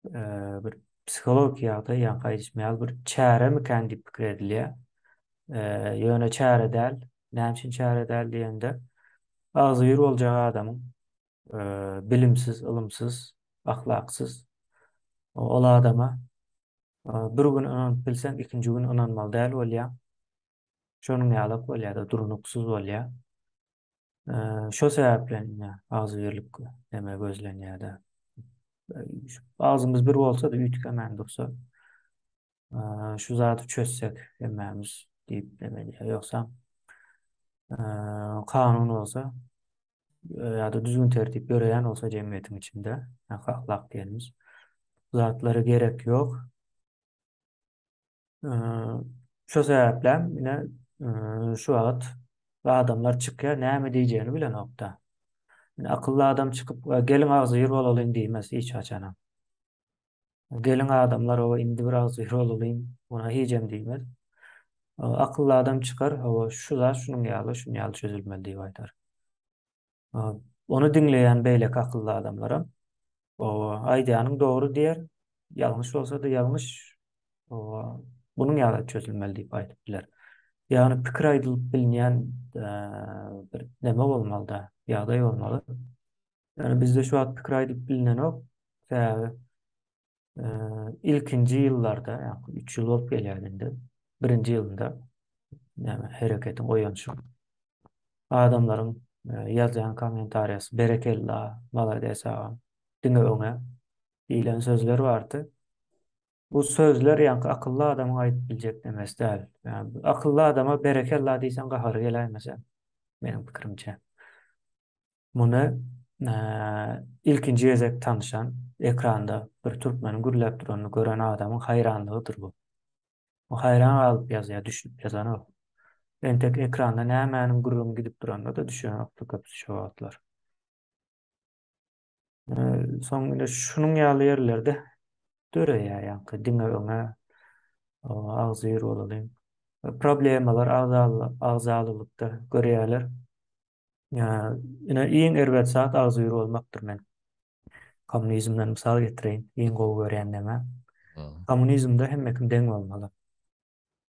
Bir psihologik ýagdaý, ýaňky aýdyşym ýaly bir çäremikän diýip pikir edilýär. Ýöne çäre däl. Näme üçin çäre däl diýende, agzybir boljak adamyň bilimsiz, ylymsyz, ahlaksyz ol adama Bir gün ynanyp bilseň, ikinji gün ynanmaly däl bolýaň. Şonuň ýalak bolýar-da, durnuksyz bolýar. Şo sebäpli ine agzybirlik neme gözlenýär-de. Agzymyz bir bolsa-da üýtgemän dursa, şu zady çözsek hemmämiz diýip neme edýär. Ýogsam kanun bolsa ýa-da düzgün-tertip ýöreýän bolsa jemgyýetiň içinde, ýa-da ahlak diýenimiz, bu zatlara gerek ýok. Şo sebäplem ine şu wagt adamlar çykýar, näme diýjegini bilenok-da. Ine akylly adam çykyp, geliň agzybir bolalyň diýmez hiç haçanam. Geliň adamlar hawa indi bir agzybir bolalyň, muňa hijem diýmez. Akylly adam çykar, hawa şu zat şunuň ýaly, şunuň ýaly çözülmeli diýip aýdar. Ony diňleýän beýleki akylly adamlaram, hawa aýdýanyň dogry diýer, ýalňyş bolsa-da ýalňyş, hawa bunuň ýaly çözülmeli diýip aýdyp biler. Ýagny pikir aýdylyp bilinýän bir neme bolmaly-da, ýagdaý bolmaly. Ýöne bizde şu wagt pikir aýdyp bilinenok. Sebäbi ilkinji ýyllarda, ýa 3 ýyl bolup gelýär indi. Birinji ýylynda näme hereketiň oýanyşy. Adamlaryň ýazýan kommentariýasy berekella, malades agam, diňe öňe diýlen sözler bardy. Bu sözler ýaňky akylly adamyň aýdyp biljek nemesi däl. Ýa akylly adama berekella diýseň gahary geläýmese, meniň pikirimçe. Muny ilkinji gezek tanyşan, ekranda bir türkmeniň gürläp duranyny gören adamyň haýranlygydyr bu. O haýran galyp ýazýar, düşünip ýazanok. Entek ekranda nämäniň gürrüňi gidip duranyna-da düşünenokdy köpüsi şo wagtlar. Soň ine şunuň ýaly ýerlerde döreýär ýaňky diňe öňe agzybir bolalyň. Problemalar agzalylykda görýärler. Ine iň erbet zat agzybir bolmakdyr men. Kommunizmden mysal getireýin, iň gowy görýän neme. Kommunizmde hemme kim deň bolmaly.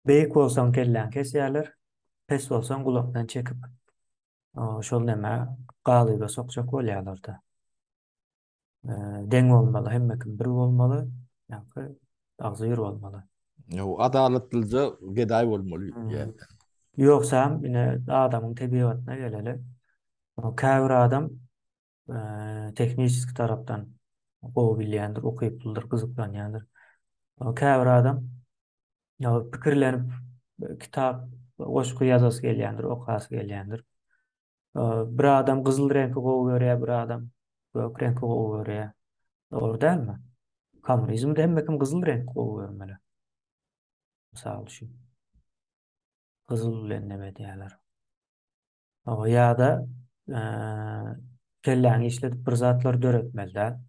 Beýik bolsaň kelläňi kesýärler, pes bolsaň gulakdan çekip şol neme galyba sokjak bolýarlar-da. Deň bolmaly, hemme kim bir bolmaly, ýaňky agzybir bolmaly. Ýok, adalatlyja gedaý bolmaly diýýär. Ýogsam ine adamyň tebigatyna geleli. Käbir adam tehniçeski tarapdan gowy bilýändir, ukyplydyr, gyzyklanýandyr. Käbir adam pikirlenip kitap, goşgy ýazasy gelýändir, okasy gelýändir. Bir adam gyzyl reňki gowy görýär, bir adam gök reňki gowy görýär. Dogry dälmi? Kommunizmde hemme kim gyzyl reňki gowy görmeli. Mysal üçin. Gyzyl bilen neme edýärler. Ýa-da kelläňi işledip bir zatlar döretmeli däl.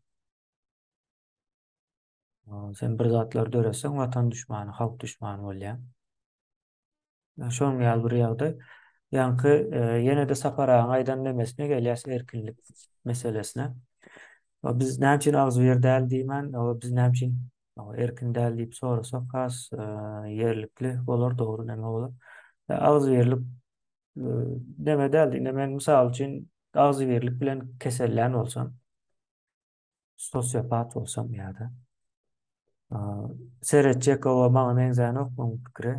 Sen bir zatlar döretseň watan düşmany, halk düşmany bolýaň. Şonuň ýaly bir ýagdaý. Ýaňky ýene-de Sapar agaň aýdan nemesine gelýäs erkinlik meselesine. Biz näme üçin agzybir däl diýmän, biz näme üçin erkin däl diýip sorasak has ýerlikli bolar, dogry neme bolar. Agzybirlik neme däl, indi men mysal üçin agzybirlik bilen kesellän bolsam, sosiopat bolsam ýa-da seretjek oba maňa meňzänok muň pikiri.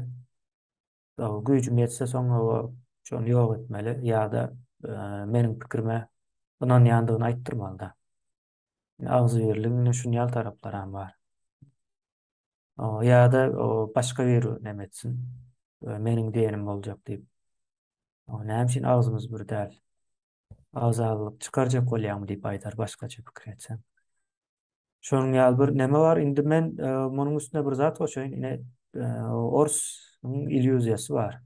Güýjüm ýetse soň oba şony ýok etmeli ýa-da meniň pikirime ynanýandygyny aýtdyrmaly-da. Agzybirligiň ine şuny ýaly taraplaram bar. Ýa-da başga biri neme etsin. Meniň diýenim boljak diýip. Näme üçin agzymyz bir däl? Agzalyk çykarjak bolýaňmy diýip aýdar başgaça pikir etseň. Şonuň ýaly bir neme bar. Indi men e, munuň üstüne bir zat goşaýyn. Ine e, orsuň illýuziýasy bar.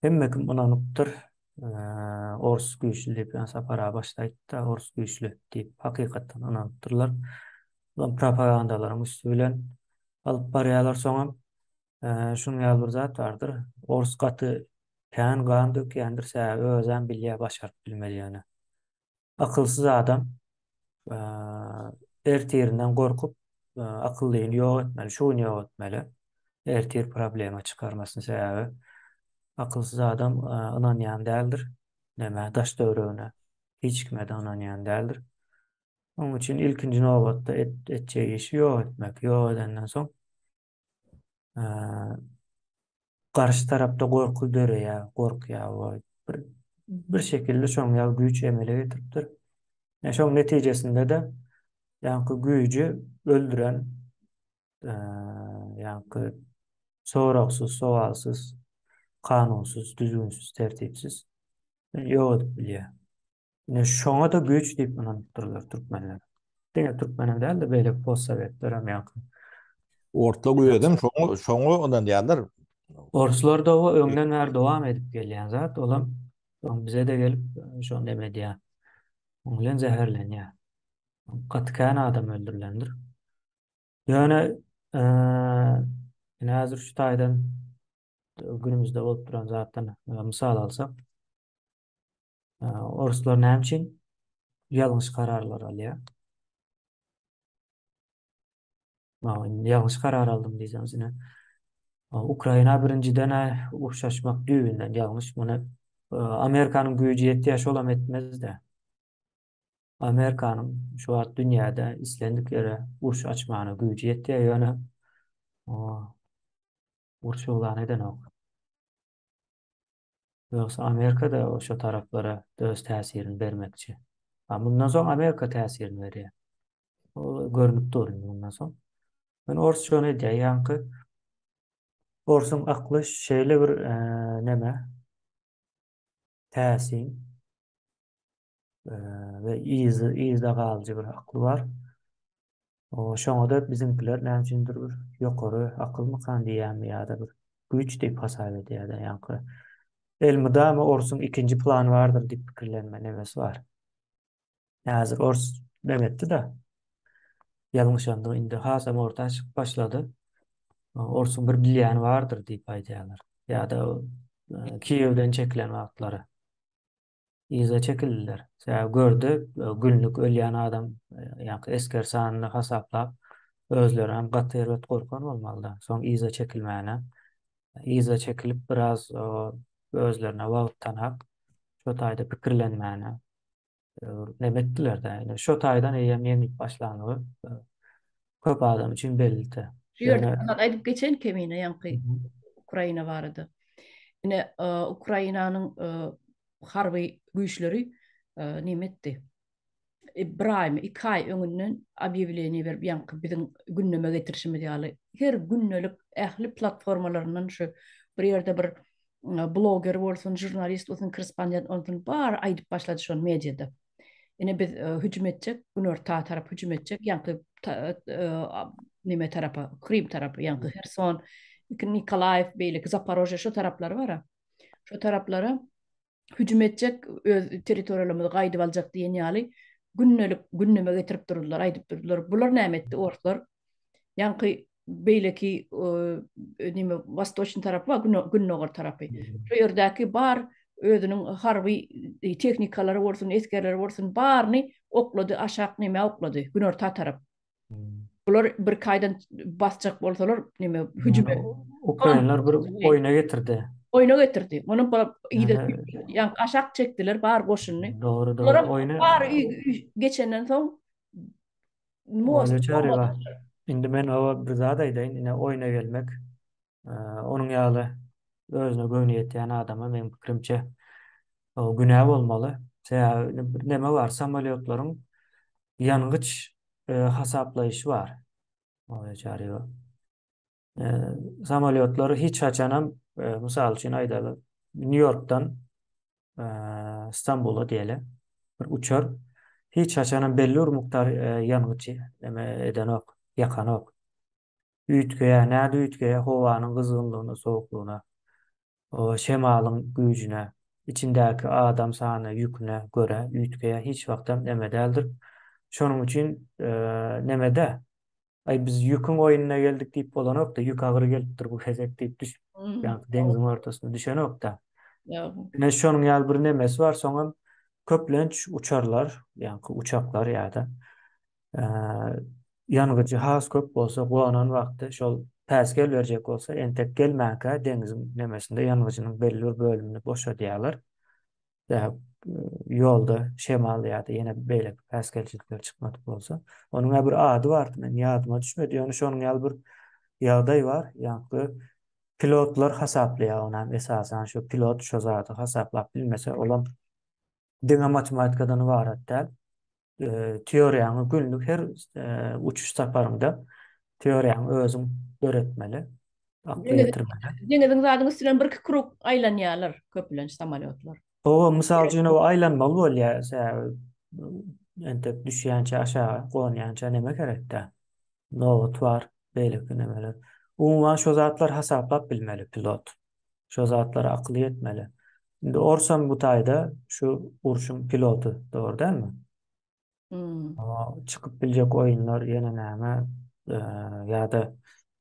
Hemme kim ynanypdyr. E, ors güýçli diýip, ýa Sapar aga başda aýtdy, ors güýçli diýip hakykatdan ynanypdyrlar. Bulam propagandalaryň üsti bilen alyp barýarlar soňam. Şunuň ýaly bir zat bardyr. Ors gaty kän gan dökýändir, sebäbi özem bilýär başaryp bilmelidigini. Akylsyz adam ertirinden gorkup, akyllyny ýok etmeli, şu gün ýok etmeli. Ertir problema çykarmasyn, sebäbi akylsyz adam ynanýan däldir. Nämä, daş-töweregine, hiç kime-de ynanýan däldir. Onuň üçin ilkinji nobatda etjek işi ýok etmek. Ýok edenden soň garşy tarapda gorky döreýär, gorkýar we bir bir şekilde şoň ýaly güýç emele getiripdir. Ýa şoň netijesinde-de ýaňky güýji öldüren ýaňky soragsyz, sowalsyz, kanunsyz, düzgünsiz, tertipsiz ýok edip bilýär. Ine şoňa-da güýç diýip ynanypdyrlar türkmenler. Diňe türkmenem däl-de beýleki postsowetler hem ýaňky. Ortlaň özem şoňa şoňa ynanýarlar. Orslar-da o öňden bäri dowam edip gelýän zat, olam soň bize-de gelip şony neme edýär. Oň bilen zäherlenýär. Gaty kän adam öldürilendir. Ýöne ine häzir şu taýdan günümizde bolup duran zatdan mysal alsak, Orslar näme üçin ýalňyş kararlar alýar? Ýalňyş karar aldym diýseňiz ine. Ukraina birinjiden uruş açmak düýbünden ýalňyş. Muny Amerikanyň güýji ýetýär, şolam etmez-de. Amerikanyň şu wagt dünýäde islendik ýere uruş açmagyna güýji ýetýär, ýöne uruş yglan edenok. Ýogsa Amerika-da şo taraplara öz täsirini bermekçi. A mundan soň Amerika täsirini berýär. O görnüp dur indi mundan soň. Men ors şony edýär, ýaňky orsuň akly şeýle bir neme täsin we yzy yzda galyjy bir akly bar. O şoňa-da biziňkiler näme üçindir bir ýokary akylmykan diýýänmi ýa-da bir güýç diýip hasap edýär-de ýaňky. Elmydama orsuň ikinji plany bardyr diýip pikirlenme nemesi bar. Häzir ors neme etdi-de ýalňyşandygy indi hasam orta çykyp başlady. Orsuň bir bilýäni bardyr diýip aýdýarlar. Ýa-da Kiýewden çekilen wagtlary. Yza çekildiler. Sebäbi gördi, günlük ölýän adam, ýaňky esger sanyny hasaplap, özleri hem gaty erbet gorkan bolmalyda. Soň yza çekilmäne, yza çekilip biraz özlerine wagt tanap, şo taýda pikirlenmäne neme etdiler-de. Ýöne şo taýdan eýýäm ýeňlip başlanlygy köp adam üçin bellidi. Şu ýerde bir zat aýdyp geçeýin Kemine ýaňky Ukraina barada. Ine Ukrainanyň harby güýçleri neme etdi? Bir aýmy, iki aý öňünden obýawleniýe berip, ýaňky biziň gündeme getirişimiz ýaly, her gündelik ähli platformalaryndan şu bir ýerde bir bloger bolsun, žurnalist bolsun, korrespondent bolsun, bary aýdyp başlady şony mediada. Ine biz hüjüm etjek, günorta tarap hüjüm etjek, ýaňky neme tarapa, Krym tarapy, ýaňky Herson, Nikolaýew, beýleki Zaporožýe şu taraplar bar. Şu taraplara hüjüm etjek, öz territoriýalarymyzy gaýdyp aljak diýen ýaly gündelik gündeme getirip durdular, aýdyp durdular. Bular näme etdi orslar? Ýaňky beýleki nime wastoçnyý tarapy bar, gündogar tarapy. Şu ýerdäki bar özüniň harby tehnikalary bolsun, esgerleri bolsun, baryny oklady, aşak nime oklady, günorta tarap. Bular bir kaýdan basjak bolsalar, nime hüjüme. Ukrainler bir oýna getirdi. Oýna getirdi. Muny ýa aşak çekdiler bar goşunyny. Dogry, dogry. Oýna bar geçenden soň Most Çaryba. Indi men oba bir zat aýdaýyn, ine oýna gelmek, onuň ýaly özüne göwni ýetýän adama meň pikirimçe günä bolmaly. Sebäbi bir neme bar, samolýotlaryň ýangyç hasaplaýşy bar. Oýa Çaryba. Samolýotlar hiç haçanam, mysal üçin aýdaly, Nýu-Ýorkdan Stambula diýeli, bir uçar hiç haçanam belli bir mukdar ýangyç neme edenok, ýakanok. Üýtgeýär, näde üýtgeýär? Howanyň gyzgynlygyna, sowuklygyna, şemalyň güýjüne, içindäki adam sanyna, ýüküne görä üýtgeýär, hiç wagtam neme däldir. Şonuň üçin nemede Aý biz ýüküň oýnuna geldik diýip bolanok-da, ýük agyr gelipdir bu gezek diýip düş, ýaňky deňziň ortasyna düşenok-da. Ýok. Ine şonuň ýaly bir nemesi bar, soňam köplenç uçarlar, ýaňky uçaklar ýa-da ýangyjy has köp bolsa, gonan wagty şol päsgel berjek bolsa, entek gelmänkä deňziň nemesinde ýangyjynyň belli bir bölümini boşadýarlar. Ýa ýolda şemal ýa-da ýene beýleki päsgelçilikler çykmadyk bolsa. Onuň bir ady bardy, men ýadyma düşmedi. Ýöne şonuň ýaly bir ýagdaý bar. Ýaňky pilotlar hasaplaýar onam esasan şu pilot şo zady hasaplap bilmese, olam diňe matematikadan ybarat däl. Teoriýaňy günlük her uçuş saparyňda teoriýaňy özüň döretmeli, akly ýetirmeli. Deňiziň zadyň üstünden birki krug aýlanýarlar köplenç samolýotlar. Hawa, mysal üçin o aýlanmaly bolýar, sebäbi entek düşýänçä aşaga gonýança neme gerekdä. Nobat bar, beýleki nemeler. Umuman şo zatlar hasaplap bilmeli pilot. Şo zatlara akyly ýetmeli. Indi orsam bu taýda şu urşuň piloty, dogry dälmi? Hmm. Çykyp biljek oýunlar ýene näme ýa-da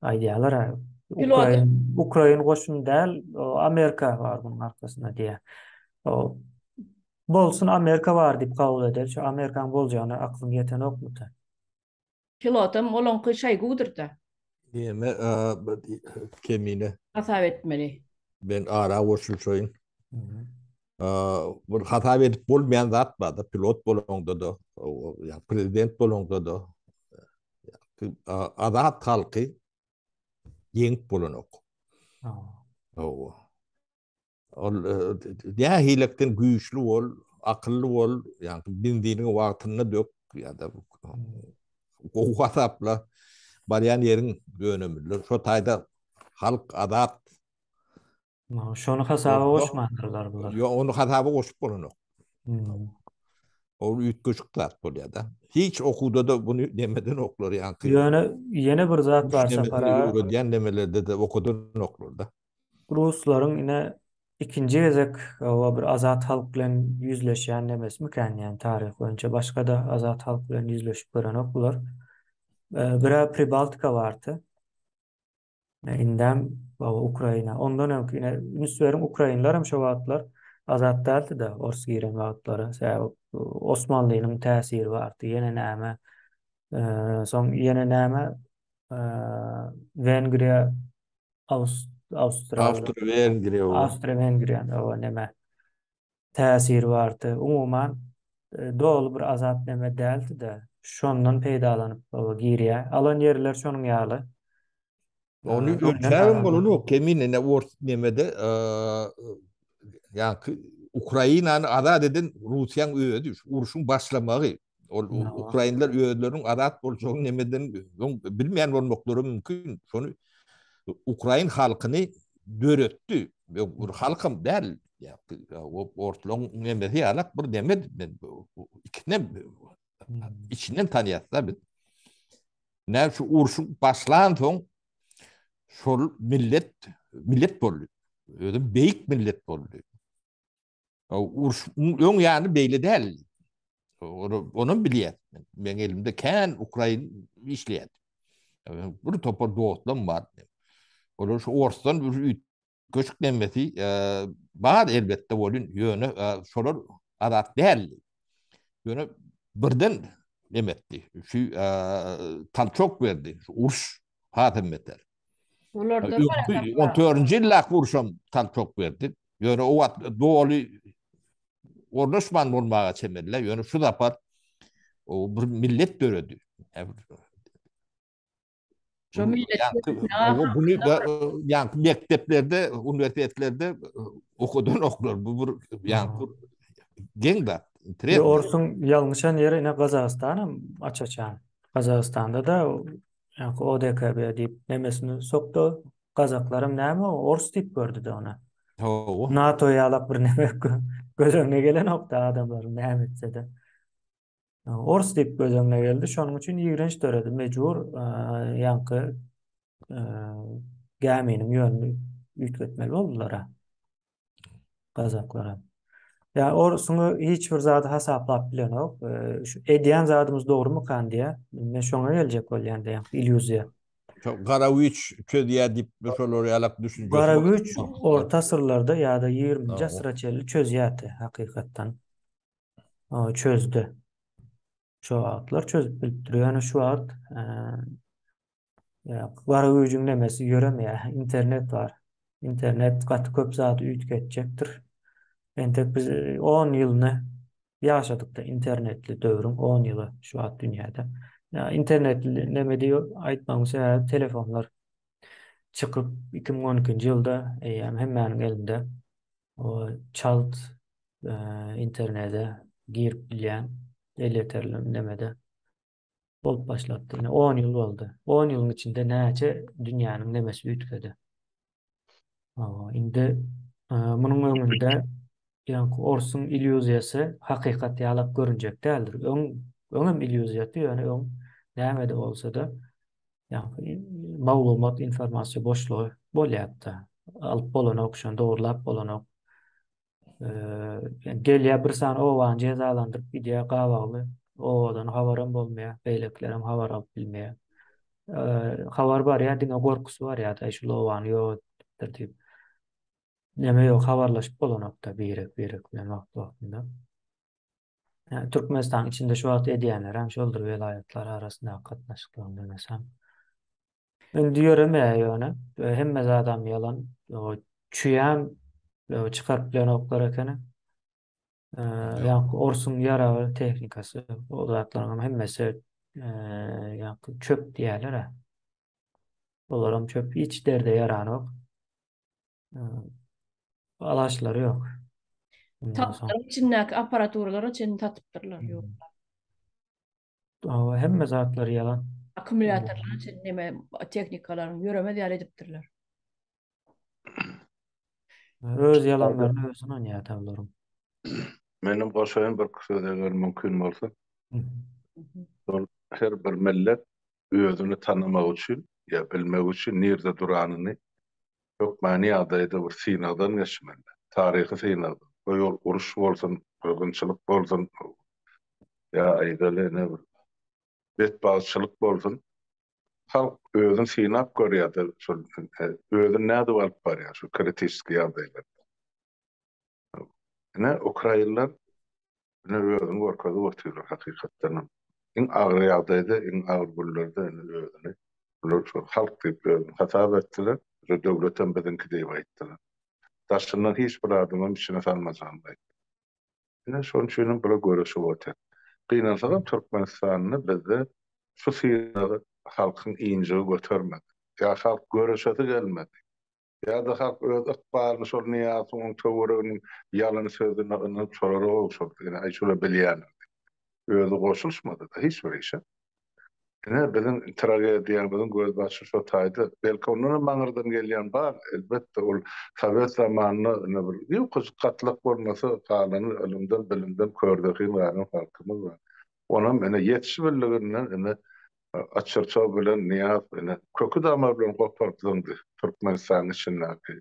aýdýarlar Pilot. Ukrain Ukrain goşuny däl, Amerika bar bunuň arkasynda diýýär. O bolsun Amerika bar diýip kabul edeli. Şu Amerikanyň boljagyna aklyň ýetenokmy-da? Pilotam olaňky Şoýgudyr-da. Neme kemine. Hasap etmeli. Men ara goşulşaýyn. Bir hasap edip bolmaýan zat bar-da, pilot bolaňda-da, ýa prezident bolaňda-da, azat halky ýeňip bolanok. Hawa. Ol nähilekden güýçli bol, akylly bol, ýagny benziniňi wagtynda dök ýa-da gowy hasapla barýan ýeriň ýönemlidir. Şo taýda halk azat. Şony hasaba goşmandyrlar bular. Ýok, ony hasaba goşup bolanok. Ol üýtgeşik zat bolýar-da. Hiç okuwda-da buny nemedenoklar ýaňky. Ýöne ýene bir zat bar Sapar aga. Öwredýän nemelerde-de okadanoklar-da. Ruslaryň ine ikinji gezek hawa bir azat halk bilen ýüzleşýän nemesmikän ýani taryh boýunça başga-da azat halk bilen ýüzleşip görenok bular. Birä Pribaltika bardy. Indem hawa Ukraina. Ondan öňki ine üns beriň ukrainler hem şo wagtlar azat däldi-de ors giren wagtlary. Sebäbi Osmanlynyň täsiri bardy. Ýene näme? Soň ýene näme? Wengriýa Awstro-Wengriýa. Awstro-Wengriýanyň oba neme täsiri bardy. Umuman doly bir azat neme däldi-de. Şondan peýdalanyp oba girýär. Alan ýerler şonuň ýaly. Ony ölçäbem bolanok. Kemine ne ors nemede ýaňky Ukrainany azat eden Russiýaň özi, şu urşuň başlamagy. Ol ukrainler özleriniň azat boljagyny nemeden öň bilmeýän bolmaklary mümkin. Şony ukrain halkyny döretdi. Bir halkam däl. Ortlaryň nemesi ýalak bir neme men ikisinem içinden tanýas-da biz. Näme şu urşuň başlan soň şol millet millet boldy. Özüm beýik millet boldy. Uruş öň ýany beýle däl. Onam bilýär. Meň elimde kän ukrain işleýär. Bir topar dostlarym bar. Olar şu orsdan bir üýtgeşik nemesi bar elbetde bolun, ýöne şolar azat däl. Ýöne birden nemetdi. Şu talçok berdi. Şu uruş hasam beter. Bularda 14-nji ýyldaky urşam talçok berdi. Ýöne o wagt doly ornaşman bolmaga çemeli. Ýöne şu sapar o bir millet döredi. Şu millet bunu ýaňky mekdeplerde, uniwersitetlerde okudan oklar. Bu bir ýaňky geň zat. Orsuň ýalňyşan ýeri ine Gazagystanam aç-açan. Gazagystanda da. Ýaňky ODKB diýip nemesini sokdy. Gazaklaram näme o ors diýip gördü-de ony. Hawa. NATO ýalak bir neme göz öňüne gelenokdy adamlaryň näme etse-de. Ors diýip göz öňüne geldi. Şonuň üçin ýigrenç döredi. Mejbur ýaňky gäminiň ýönüni üýtgetmeli boldular. Gazaklara. Ýa orsuň hiç bir zady hasaplap bilenok. Şu edýän zadymyz dogrumykan diýä. Men şoňa geljek bolýan diýä. Illýuziýa. Şo gara güýç çözýär diýip şolar ýalak düşünjesi Gara güýç orta asyrlarda ýa-da 20-nji asyra çenli çözýärdi hakykatdan. Çözdi. Şo wagtlar çözüp bilipdir. Ýöne şu wagt Ýa gara güýjüň nemesi ýöremeýär. Internet bar. Internet gaty köp zady üýtgetjekdir. Entek biz 10 ýylyny ýaşadykda internetli döwrüň 10 ýyly şu wagt dünýäde. Ýa internetli neme diýip aýtmagyň sebäbi telefonlar çykyp 2012-nji ýylda eýýäm hemmäniň elinde o çalt internete girip bilýän elýeterli nemede bolup başlapdy. Ine 10 ýyl boldy. 10 ýylyň içinde näçe dünýäniň nemesi üýtgedi. Hawa, indi e, munuň öňünde ýaňky orsuň illýuziýasy hakykat ýalak görünjek däldir. Öň öňem illýuziýasy, ýöne öň näme-de bolsa-da ýaňky maglumat, informasiýa boşlugy bolýardy. Alyp bolanok, şony dogrulap bolanok. Gelýär bir sany obany jezalandyryp gidýär gabagly. Obadan habaram bolmaýar, beýlekilerem habar alyp bilmeýär. Habar barýar, diňe gorkusy barýar, aý şul obany ýok edipdir diýip. Neme ýok, habarlaşyp bolanok-da birek-birek bilen wagtly-wagtynda. Türkmenistanyň içinde şu wagt edýänlerem şoldur welaýatlar arasyndaky gatnaşyklaryň demesem. Indi ýöremeýär ýöne. Hemme zadam ýalan. Çüýäm çykaryp bilenoklar ekeni. Ýaňky orsuň ýaragy tehnikasy, o zatlaryň hemmesi ýaňky çöp diýýärler-ä. Olaram çöp hiç derde ýaranok. Alaçlary ýok. Tapdylar içindäki apparaturalara çenli satypdyrlar. Ýok. Hawa, hemme zatlar ýalan. Akkumulýatorlar üçin neme tehnikalaryň ýöremez ýaly edipdirler. Öz ýalanlaryna özi ynanýar olaryň. Menem goşaýyn bir söz eger mümkin bolsa. Şol her bir millet özüni tanamak üçin ýa bilmek üçin nirde duranyny hökmany ýagdaýda bir synagdan geçmeli. Taryhy synagdan. Goý ol uruş bolsun, gyrgynçylyk bolsun, ýa aýdaly ine bir betbagtçylyk bolsun. Halk özüni synap görýär-de, şol özüni nädip alyp barýar şu kritiski ýagdaýlarda. Ine ukrainler ine özüni görkezip otyrlar hakykatdanam. Iň agyr ýagdaýda, iň agyr günlerde ine özüni bular şol halk diýip özüni hasap etdiler. Şu döwletem biziňki diýip aýtdylar. Daşyndan hiç bir adamam içine salmajagyny aýtdy. Ine şonuň üçinem bular göreşip otyr. Gynansagam Türkmenistanda bizde şu synagy halkyň ynjygy götermedi. Ýa halk göreşesi gelmedi. Ýa-da halk öz ykbalyny şol Nyýazowyň oň töwereginiň ýalan sözüne ynanyp şolara gowşurdy. Ine, aý şular bilýändir diýip. Özi goşulyşmady-da hiç bir işe. Ine, biziň tragediýamyzyň gözbaşy şo taýda. Belki ondanam aňyrdan gelýän bar, elbetde, ol sowet zamanynda ine bir ýukajyk gatlak bolmasa, galany ylymdan, bilimden körzehin galan halkymyz bar. Onam ine ýetişibildiginden ine Açyrçaw bilen Nyýazow ine köki-damary bilen goparyp zyňdy Türkmenistanyň içindäki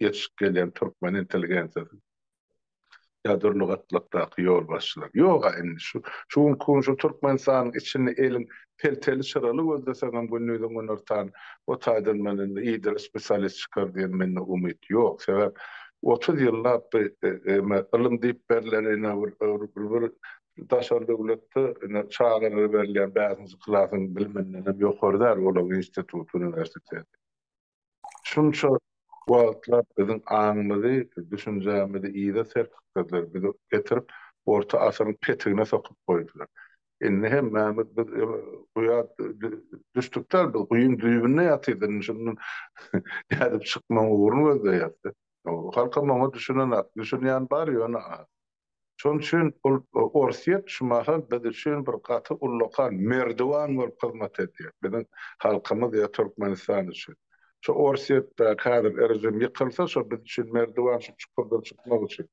ýetişip gelýän türkmen intelligensiýasy ýa dürli gatlakdaky ýolbaşçylar. Ýog-a indi şu şu günki gün şu Türkmenistanyň içinde eliň pelteli çyraly gözleseňem gündiziň günortan o taýdan men indi idili spesialist çykar diýen mende umyt ýok. Sebäp 30 ýyllap bu ylym diýip berlen ine bir bir Daşary döwletde ine çagalara berilýän bäşinji klasyň bilimindenem ýokary däl olaryň instituty, uniwersiteti. Şunça wagtlap biziň aňymyzy, düşünjämizi yza serpikdirdiler, bizi getirip orta asyryň petigine sokup goýdular. Indi hemmämiz biz guýa düşdük däl, biz guýyň düýbünde ýatyrys, indi şundan nädip çykmagyň ugruny gözleýäris. Halkam oňa düşünenak, düşünýän bar, ýöne az. Şonuň üçin ol Orsýet şu mahal biz üçin bir gaty ullakan merdiwan bolup hyzmat edýär. Biziň halkymyz ýa Türkmenistan üçin. Şu Orsýetdäki häzir režim ýykylsa şo biz üçin merdiwan şu çukurdan çykmak üçin.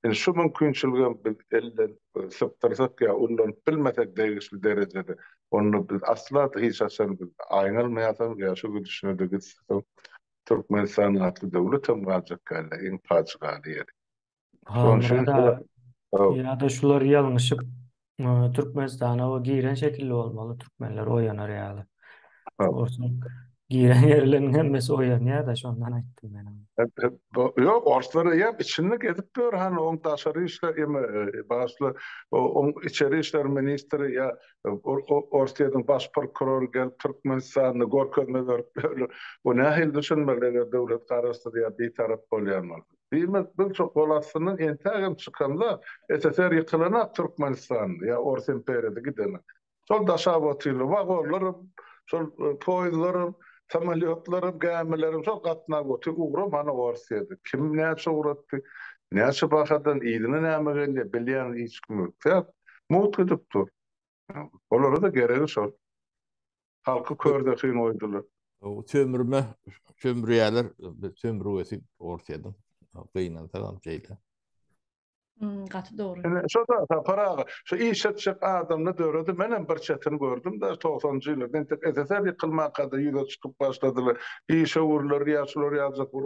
Indi şu mümkinçiligem biz elden sypdyrsak ýa ullanyp bilmesek degişli derejede onda biz asla hiç haçan biz aýňalmaýasam ýa şu gidişine-de gitse Türkmenistan atly döwletem galjak däldi iň pajygaly ýeri. Şonuň üçin Ýa-da şular ýalňyşyp Türkmenistana o giren şekilli bolmaly türkmenler oýanar ýaly. Orsuň giren ýerleriniň hemmesi oýanýar-da şondan aýtdym men. Ýok, orslar eýýäm içinde gezip ýör, hany oň daşary işler eme bagyşla, oň içeri işler ministri ýa Orsýetiň baş prokurory gelip Türkmenistanda görkezme berip ýörler. Bu nähili düşünmeli eger döwlet garaşsyz ýa bitarap bolýan bolsa. Diýmek, biz şo gol astyndan entägem çykamzok. SSR ýykylanak Türkmenistanda ýa Ors imperiýasy gidenak. Şol daşap otyrlar. Wagonlaram, şol poýezdlaram, samolýotlaram, gämilerem şol gatnap otyr. Ugram hany Orsýede. Kim näçe ugratdy, näçe bahadan, yzyna näme gelýär, bilýän hiç kim ýok. Sebäp mugt gidip dur. Olara-da geregi şol. Halky körzehin goýdular. Sömürme, sömürýärler, sömürgesi Orsýetiň. Gynansagam şeýle. Hmm, gaty dogry. Ine, şo-da Sapar aga, şu iş etjek adamda döredi. Menem bir çetini gördüm-de, togsanynjy ýyllarda entek SSR ýykylmanka-da ýüze çykyp başladylar. Işewürler ýa şular ýaljak bir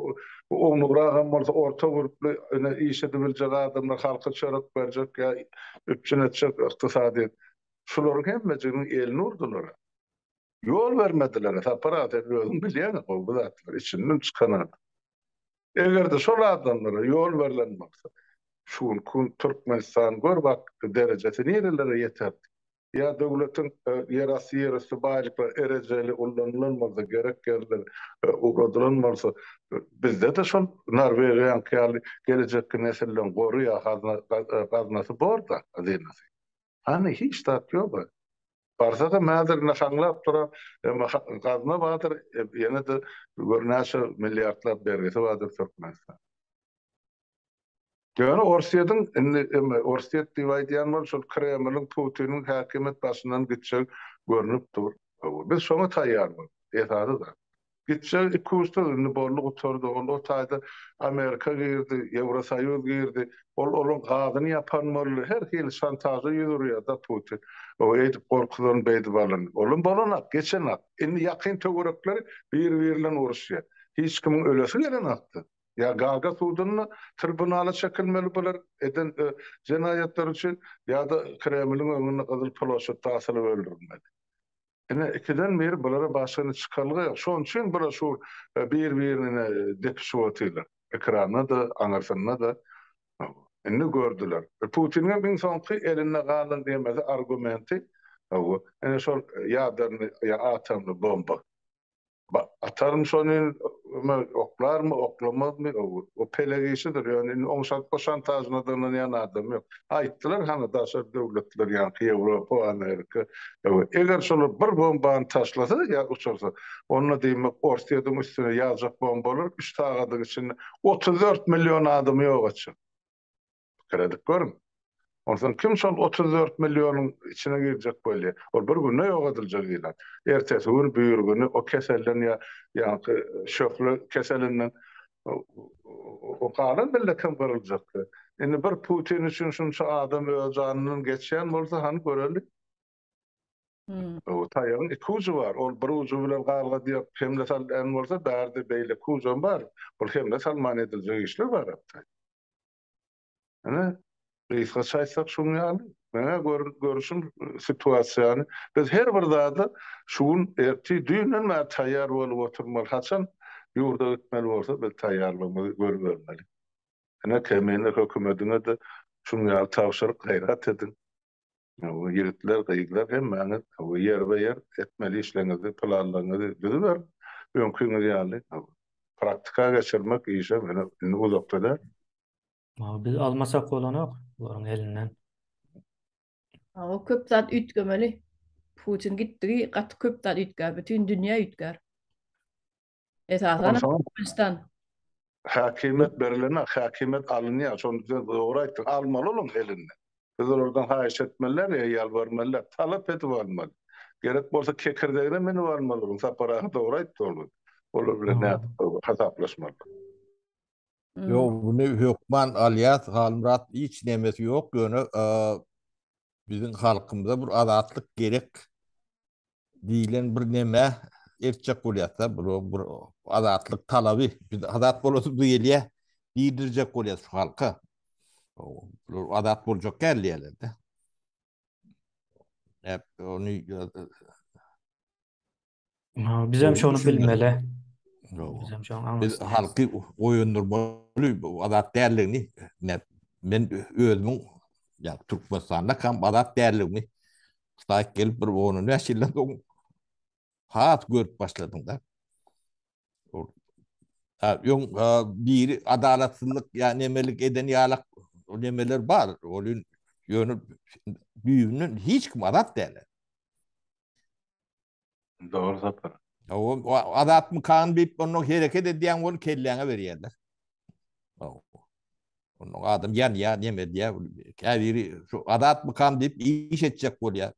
ownugragam bolsa orta gürpli ine iş edibiljek adamlar halka çörek berjek ýa üpjün etjek ykdysadyýet. Şularyň hemmejiginiň elini urdular. Ýol bermediler. Sapar aga sen özüň bilýäň gowy bu zatlary içinden çykan adam. Eger-de şol adamlara ýol berlen bolsa, şu günki gün Türkmenistan gör bak derejesi nirelere ýeterdi. Ýa döwletiň ýerasty ýerüsti baýlyklary erejeli ullanylan bolsa, gerek ýerler ugradylan bolsa, bizde-de şol Norwegiýaňky ýaly gelejekki nesilleň gory ýa gaznasy bor-da, hazynasy. Hany hiç zat ýok-a. Barsagam häzir ine haňlap duran gazna bardyr, ýene-de gör näçe milliardlap bergisi bardyr Türkmenistan. Ýöne Orsýetiň indi eme Orsýet diýip aýdýan bol şol Kremliň Putiniň häkimiýet başyndan gitjegi görnüp dur. Biz şoňa taýýar bol. Esasy zat. Gitjegi ikuçsyz indi boldy gutardy ol o taýda Amerika girdi, Ýewrosoýuz girdi. Ol olaň gazyny ýapan boldy. Her hili şantaža ýüz urýar-da Putin. O eýdip gorkuzan beýdip alan. Olam bolanok, geçenok. Indi ýakyn töwerekleri bir-biri bilen uruşýar. Hiç kimiň ölesi gelenokdy. Ýa Gaaga sudunda tribunala çekilmeli bular eden jenaýatlary üçin ýa-da Kremliň öňünde Gyzyl ploşadda asylyp öldürilmeli. Ine ikiden biri bulara başga indi çykalga ýok. Şonuň üçin bular şu bir-birine depişip otyrlar. Ekranda-da, aňyrsynda-da. Indi gördüler. Putiniňem iň soňky elinde galan nemesi, argumenti, ine şol ýaderny ýa atomly bomba. Ataryn şony, oklarmy, oklamazmy, o pelek işidir. Ýöne indi oň o şantažyna da ynanýan adam ýok. Aýtdylar hany daşary döwletler, ýaňky Ýewropa, Amerika. Eger şolar bir bombany taşlasa ýa uçursa, onda diýmek Orsýetiň üstüne ýagjak bombalar üç sagadyň içinde 34 million adamy ýok etjek. Pikir edip görüň. Onsoň kim şol 34 millionyň içine girjek bolýar? Ol bir günde ýok ediljek ilat. Ertesi gün, birigüni o keselden ýa ýaňky şöhle keselinden o galan milletem gyryljakdy. Indi bir Putin üçin şunça adam öz janyndan geçýän bolsa hany göreli. O taýagyň iki ujy bar. Ol bir ujy bilen galgadýar, hemle salýan bolsa, bärde beýleki ujam bar. Ol hemle salman ediljek işler bar hatda. Ine, gysgaça aýtsak şuň ýaly. Meň-ä görüşim situasiýany. Biz her bir zada şu gün, ertir, düýnden bäri taýýar bolup oturmaly. Haçan ýurda gitmeli bolsa biz taýýarlygymyzy görübermeli. Ine, Kemine hökümediňe-de şuň ýaly tabşyryk, gaýrat ediň. Ýigitler, gyzlar hemmäňiz ýerbe-ýer etmeli işleriňizi, planlaryňyzy düzüberiň. Öňkiňiz ýaly praktika geçirmek işem ine indi uzakda däl. Biz almasak bolanok bularyň elinden. O köp zat üýtgemeli. Putin gitdigi gaty köp zat üýtgär. Bütin dünýä üýtgär. Esasan Türkmenistan. Häkimiýet berilenok, häkimiýet alynýar. Şony sen dogry aýtdyň. Almaly olaň elinden. Biz olardan haýyş etmeliler ýa ýalbarmalylar, talap edip almaly. Gerek bolsa kekirdegine münüp almaly olaryň. Sapar aga dogry aýtdy ol. Olar bilen nädip hasaplaşmaly. Ýok, muny hökman alýas, Halmyrat hiç nemesi ýok, ýöne biziň halkymyza bir azatlyk gerek diýlen bir neme etjek bolýas-da, bu bir azatlyk talaby, biz azat bolasymyz gelýär diýdirjek bolýas şu halka. Bular azat boljak däl diýýärler-de. Hep ony Bizem şony bilmeli. Bizem şoň Biz halky oýandyrmaly bu azat dälligini. Men özümiň ýa Türkmenistanda kam azat dälligimi Ştaýk gelip bir 15 ýyldan soň has görüp başladyň da. Öň biri adalatsyzlyk ýa nemelik eden ýalak nemeler bar. Ol ýöne düýbünden hiç kim azat däl. Dogry Sapar. O azatmykan diýip ondan hereket edýän bolup kelläňe berýärler. Ondan adam ýanýar, neme edýär. Käbiri şu azatmykam diýip iş etjek bolýar.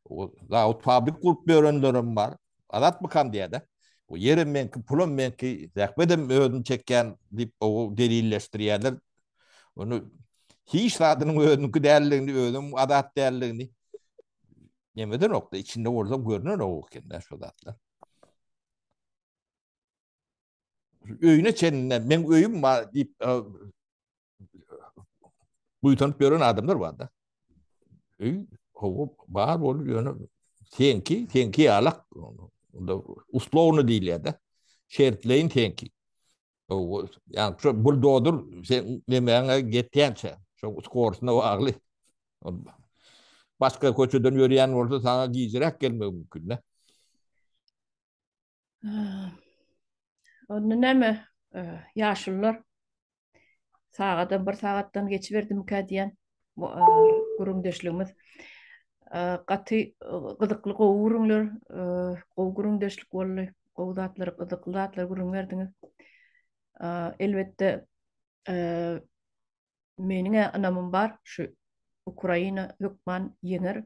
O zawod fabrik gurup berenlerem bar. Azatmykam diýýär-de. O ýerem meňki, pulam meňki, zähmetem özüm çekýän diýip o delilleşdirýärler. Ony hiç zadynyň özüniňki däldigini, özüniň azat däldigini Nemeden okda içinde bolsa görünen o ekende şu zatlar. Öýüne çenli men öýüm bar diýip buýtanyp ýören adamlar bar da. Öý hawa bar bolup ýöne seňki, seňki ýalak onda uslovno diýilýär-de. Şertleýin seňki. Ýa şu buldozer sen nemäňe getýänçä, şo skorsuna bagly. Başga köçeden ýörýän bolsa saňa gijiräk gelmegi mümkin-de. Onda näme, ýaşulular sagadam bir sagatdan geçiberdimikä diýen gürrüňdeşligimiz gaty gyzykly gowy gürrüňler, gowy gürrüňdeşlik boldy. Gowy zatlar, gyzykly zatlar gürrüň berdiňiz. Elbetde meniň-ä ynamym bar, şu Ukraina hökman ýeňer.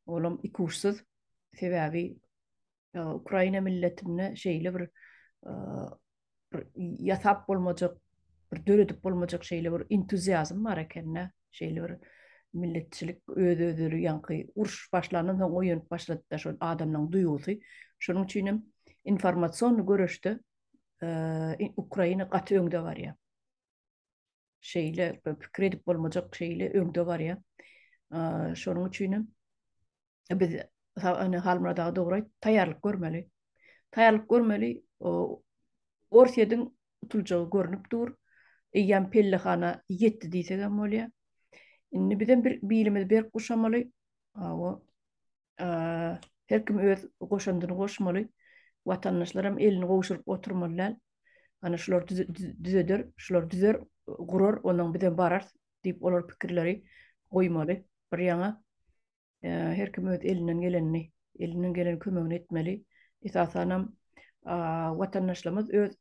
Olam ikuçsuz. Sebäbi Ukraina milletinde şeýle bir bir ýasap bolmajak, bir döredip bolmajak şeýle bir entuziazm bar ekende, şeýle bir milletçilik öz-özleri ýaňky uruş başlandan soň oýanyp başlady-da şol adamlaryň duýgusy. Şonuň üçin hem informasion göreşde Ukraina gaty öňde barýar. Şeýle pikir edip bolmajak şeýle öňde barýar. Şonuň üçin hem biz ýani Halmyrat aga dogry aýtdy, taýýarlyk görmeli. Taýýarlyk görmeli. Orsýetiň utuljagy görnüp dur. Eýýäm pellehana ýetdi diýsek hem bolýar. Indi bizem bir bilimizi berk guşamaly. Hawa. Her kim öz goşandyny goşmaly. Watandaşlar hem elini gowşuryp oturmaly däl. Ana şular düzeder, şular düzer, gurar, ondan bizem bararys diýip olar pikirleri goýmaly bir ýaňa. Her kim öz elinden gelenini, elinden gelen kömegini etmeli. Esasanam watandaşlarymyz öz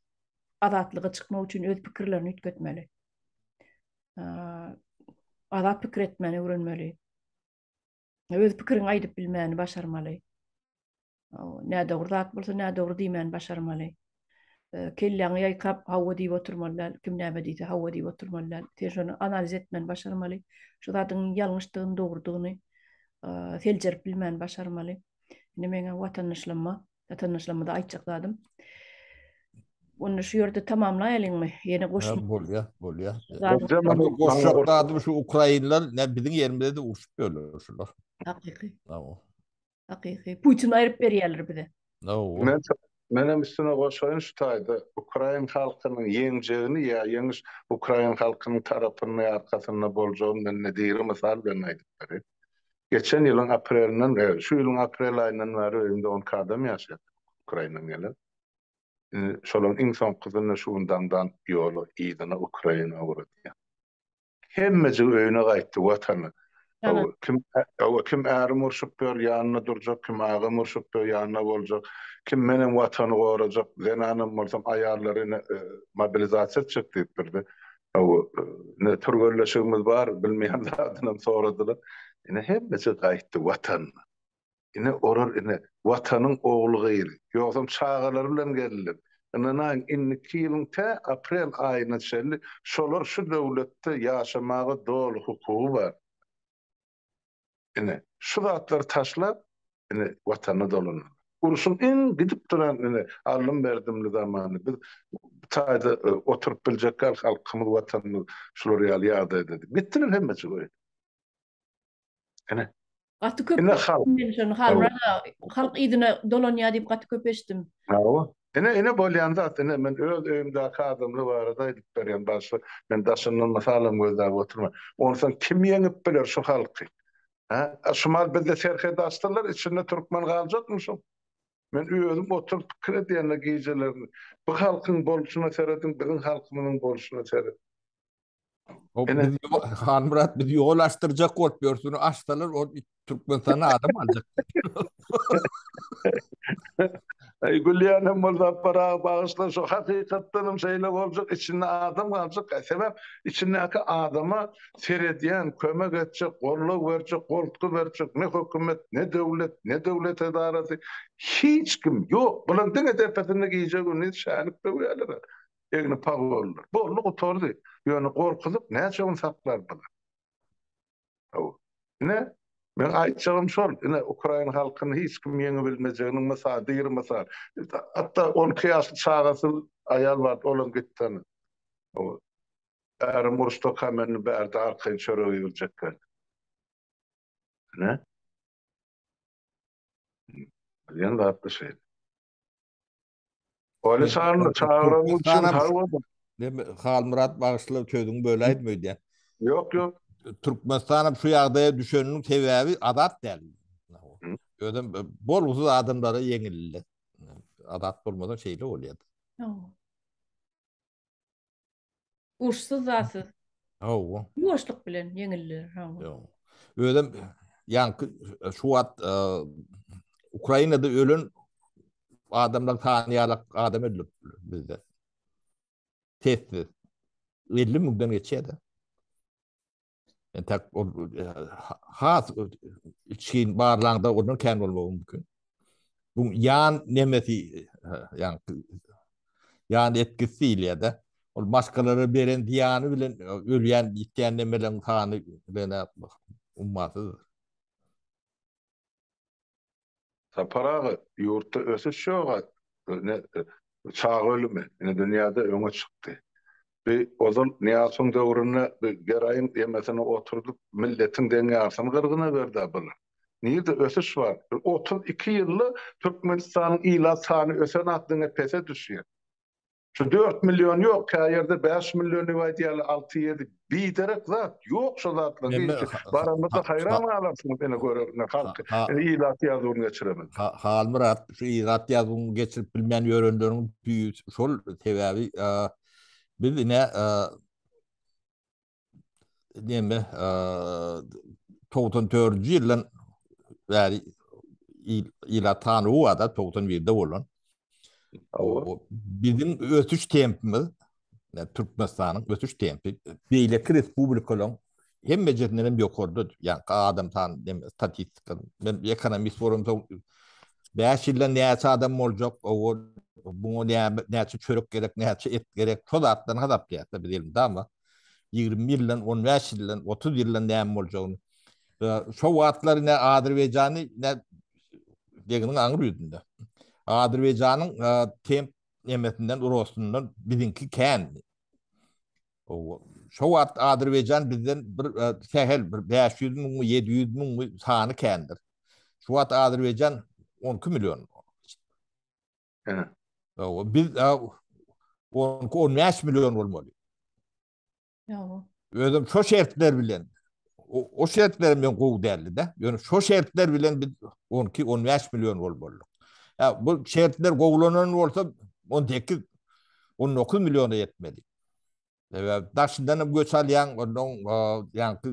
azatlyga çykmak üçin öz pikirlerini üýtgetmeli. Azat pikir etmäni öwrenmeli. Öz pikiriňi aýdyp bilmäni başarmaly. Nädogry zat bolsa nädogry diýmäni başarmaly. Kelläňi ýaýkap hawa diýip oturmaly däl. Kim näme diýse hawa diýip oturmaly däl. Sen şony analiz etmäni başarmaly. Şu zadyň ýalňyşdygyny, dogrudygyny seljerip bilmäni başarmaly. Indi meňe watandaşlama, watandaşlarymyza aýtjak zadym. Onda şu ýerde tamamlaýalyňmy? Ýene goşma. Bolýar, bolýar. Goşjak zadym şu ukrainler ne biziň ýerimizde de urşup ýörler şular. Hakyky. Hakyky. Putin aýryp berýärler bize. Men menem üstüne goşaýyn şu taýda ukrain halkynyň ýeňjegini ýa ýeňiş ukrain halkynyň tarapynda ýa arkasynda boljagyny men ine diri mysal bilen aýdyp bereýin. Geçen ýylyň aprelinden şu ýylyň aprel aýyndan bäri öýümde 12 adam ýaşaýar Ukrainadan gelen. Indi şolaryň iň soňkusyny şu gün daňdan ýola yzyna Ukraina ugradýar. Hemmejigi öýüne gaýtdy, Watana. Hawa, kim hawa, kim ärim urşup ýör, ýanynda durjak, kim agam urşup ýör, ýanynda boljak, kim menem Watany gorajak, zenanam bolsam aýallary ine mobilizasiýa etjek diýipdirdi. Hawa, ine türgenleşigimiz bar, bilmeýän zadynam soradylar. Ine hemmesi gaýtdy Watanyna. Ine olar ine Watanyň ogly-gyzy, ýogsam çagalary bilen geldiler. Ynanaýyň, indiki ýylyň tä aprel aýyna çenli şolar şu döwletde ýaşamaga doly hukugy bar. Ine, şu zatlary taşlap, ine, Watana dolandylar. Urşuň iň gidip duran ine aldym-berdimli zamany. Biz bu taýda oturyp biljek däl, halkymyz, Watanymyz şular ýaly ýagdaýdady. Gitdiler hemmejik öýüne. Ine. Gaty köp Ine halk. Men şony Halmyrat aga, halk yzyna dolanýar diýip gaty köp eşitdim. Hawa. Ine, ine bolýan zat, ine men öz öýümdäki adamlar barada aýdyp berýän, başga men daşyndan mysalam gözläp oturman. Onsoň kim ýeňip biler şu halky? Hä? A şu mal bizde serhet açdylar, içinde türkmen galjakmy şoň? Men özüm oturyp pikir edýän-de gijelerini. Bu halkyň bolşuna serediň, biziň halkymyzyň bolşuna serediň. O biz Hanmyrat biz ýol açdyrjak bolup ýörsün, açsalar o Türkmenistana adam aljak. Aý gülýänem bolsa Sapar bagyşla şu hakykatdanam şeýle boljak içinde adam galjak sebäp içindäki adama seredýän kömek etjek goldaw berjek goltgy berjek ne hökümet ne döwlet ne döwlet edarasy hiç kim ýok bulaň diňe depesinde gije gündiz şänik döwýärler. Egni pagonlylar. Boldy gutardy. Ýöne gorkuzyp näçe gün saklar bular. Hawa. Ine, meň aýtjagym şol. Ine, ukrain halkyny hiç kim ýeňibilmejeginiň mysaly, diri mysal. Hatda 12 ýaşly çagasy aýal bardy, olam gitdi ana. Hawa. Ärim uruşdaka men indi bärde arkaýyn çörek iýibiljekkä. Ine. Bilýän zatda şeýle. Oli çagyrdy, çagyran üçin sag boluň. Neme Halmyrat bagyşla sözüňi böläýdim öýdýän. Ýok, ýok. Türkmenistanam şu ýagdaýa düşeniniň sebäbi azat däl. Özem bolgusyz adamlara ýeňildi. Azat bolmasa şeýle bolýardy. Urşsuz zatsyz. Hawa. Ýuwaşlyk bilen ýeňildiler. Hawa. Ýok. Özem ýaňky şu wagt Ukrainada ölen adamlar sany ýalak adam öldüripdiler bizde. Sessiz. 50 müňden geçýär-de. Entek ol has içgin barlaňda ondan kän bolmagy mümkin. Bu ýan nemesi, ýan ýan etkisi diýilýär-de. Ol maşgalara beren zyýany bilen ölýän, ýitýän nemeleriň sany bilen ummasyz. Sapar aga, ýurtda ösüş ýoga, ine çaga ölümi ine dünýäde öňe çykdy. Bi ozal Nyýazowyň döwründe bi geraýyň ýemesine oturdyp milletiň deň ýarsyny gyrgyna berdi-ä bular. Nirde ösüş bar? 32 ýylda Türkmenistanyň ilat sany ösenok diňe pese düşýär. Şu dört million ýok, kä ýerde bäş million diýip aýdýarlar, alty, ýedi, biderek zat, ýok şo zatlar hiç. Baramyzda haýran galarsyňyz ine görerine halky, ine ilat ýazuwyny geçiremez. Halmyrat, şu ilat ýazuwyny geçirip bilmän ýörenleriň tüýi şol, sebäbi biz ine neme 94-nji ýyldan bäri ilat sanawy bar da 91-de bolan. Biziň ösüş tempimiz Türkmenistanyň ösüş tempi beýleki respublikalaryň hemmejesinden hem ýokarda. Ýa adam sany statistika. Men ekonomist bolamsoň 5 ýyldan näçe adam boljak, o buňa näçe çörek gerek, näçe et gerek, şo zatlaryny hasaplaýarys biz elmydama. 20 ýyldan, 15 ýyldan, 30 ýyldan näme boljagyny. Şo wagtlar ne Azerbaýjany ne deňiziň aňry ýüzünde. Azerbaýjanyň temp nemesinden, urosyndan biziňki kän. Şo wagt Azerbaýjan bizden bir sähel bir 500 müňmi, 700 müňmi sany kändir. Şu wagt Azerbaýjan 12 million. Ýa biz 12-15 million bolmaly. Ýa. Özüm şo şertler bilen o, o şertler men gowy däldi-de. Ýöne şo şertler bilen biz 12-15 million bolmaly. Ýa bu şertler gowulanan bolsa 18 19 milliona ýetmeli. Sebäbi daşyndan hem göç alýaň, ondan ýaňky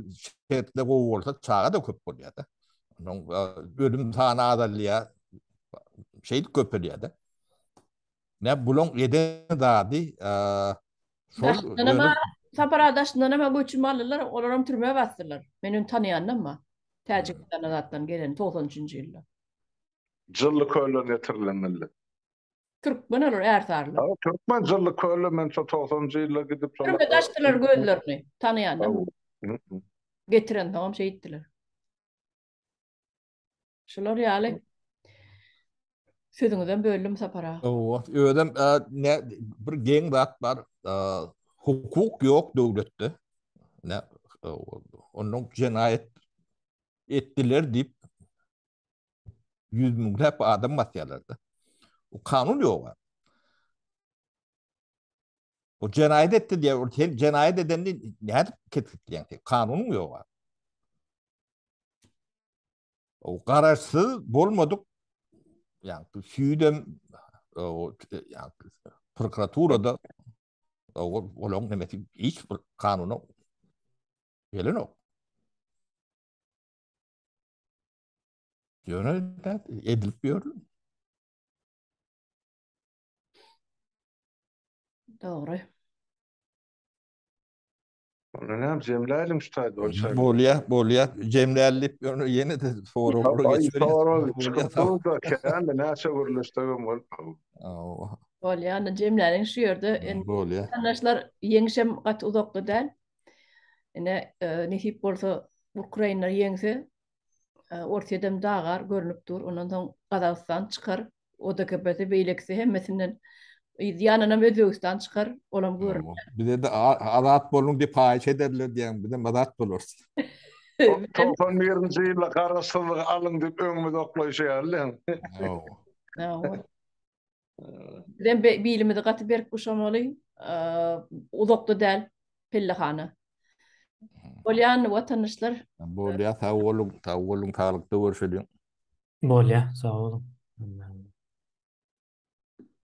şertler gowy bolsa çaga da köp bolýar-da. Ondan ölüm sany azalýar. Şeýdip köpelýär-de. Ne bulaň eden zady şol Daşyndan Sapar aga daşyndan hem göçüm aldylar, olaram türmä basdylar. Men ony tanaýandam bar. Täjigistana zatdan gelen 93-nji ýylda. Jylly kölden getirilen millet. Türkmen olar ärsarlar. Ha, türkmen Jylly köle men şo 90-njy ýylda gidip şo. Türmede açdylar gözlerini, tanaýandam. Getirensoňam şeýtdiler. Şular ýaly sözüňizem böldüm Sapar aga. Hawa, özem ne bir geň zat bar. Hukuk ýok döwletde. Ne ondan jenaýat etdiler diýip ýüz müňläp adam basýarlar-da. O kanun ýok. O jenaýat etdi diýär, ol sen jenaýat edenini nädip kesgitleýäň sen? Kanunyň ýok. O garaşsyz bolmadyk ýa-ni süýdem ýa-ni prokuraturada olaryň nemesi hiç bir kanuna gelenok. Ýöne edilip ýörün. Dogry. Onda näme jemläýliň şu taýda ol şeýle. Bolýa, bolýa. Jemläli diýip ýöne ýene-de soraglara geçiberýär. Sorag çykyp dur-da, kän-de näçe gürleşsegem bol. Bolýa, onda jemläliň şu ýerde. Bolýa. Watandaşlar, ýeňşem gaty uzakda däl. Ine, nesip bolsa Ukraina ýeňse, Orsýedem dagar görnüp dur. Ondan soň Gazagystan çykar. ODKB-si, beýlekisi hemmesinden yz ýanynam Özbegistan çykar. Olam görünýär. Bize-de azat boluň diýip haýyş ederler diýýän, bizem azat bolarys. 91-nji ýylda garaşsyzlygy alyň diýip öňümize oklaýşy ýaly. Hawa. Bizem bilimizi gaty berk guşamaly. Uzakda däl pellehana. Bolýan watandaşlar. Bolýar, sag boluň, sag boluň, saglykda görşeliň. Bolýar, sag boluň.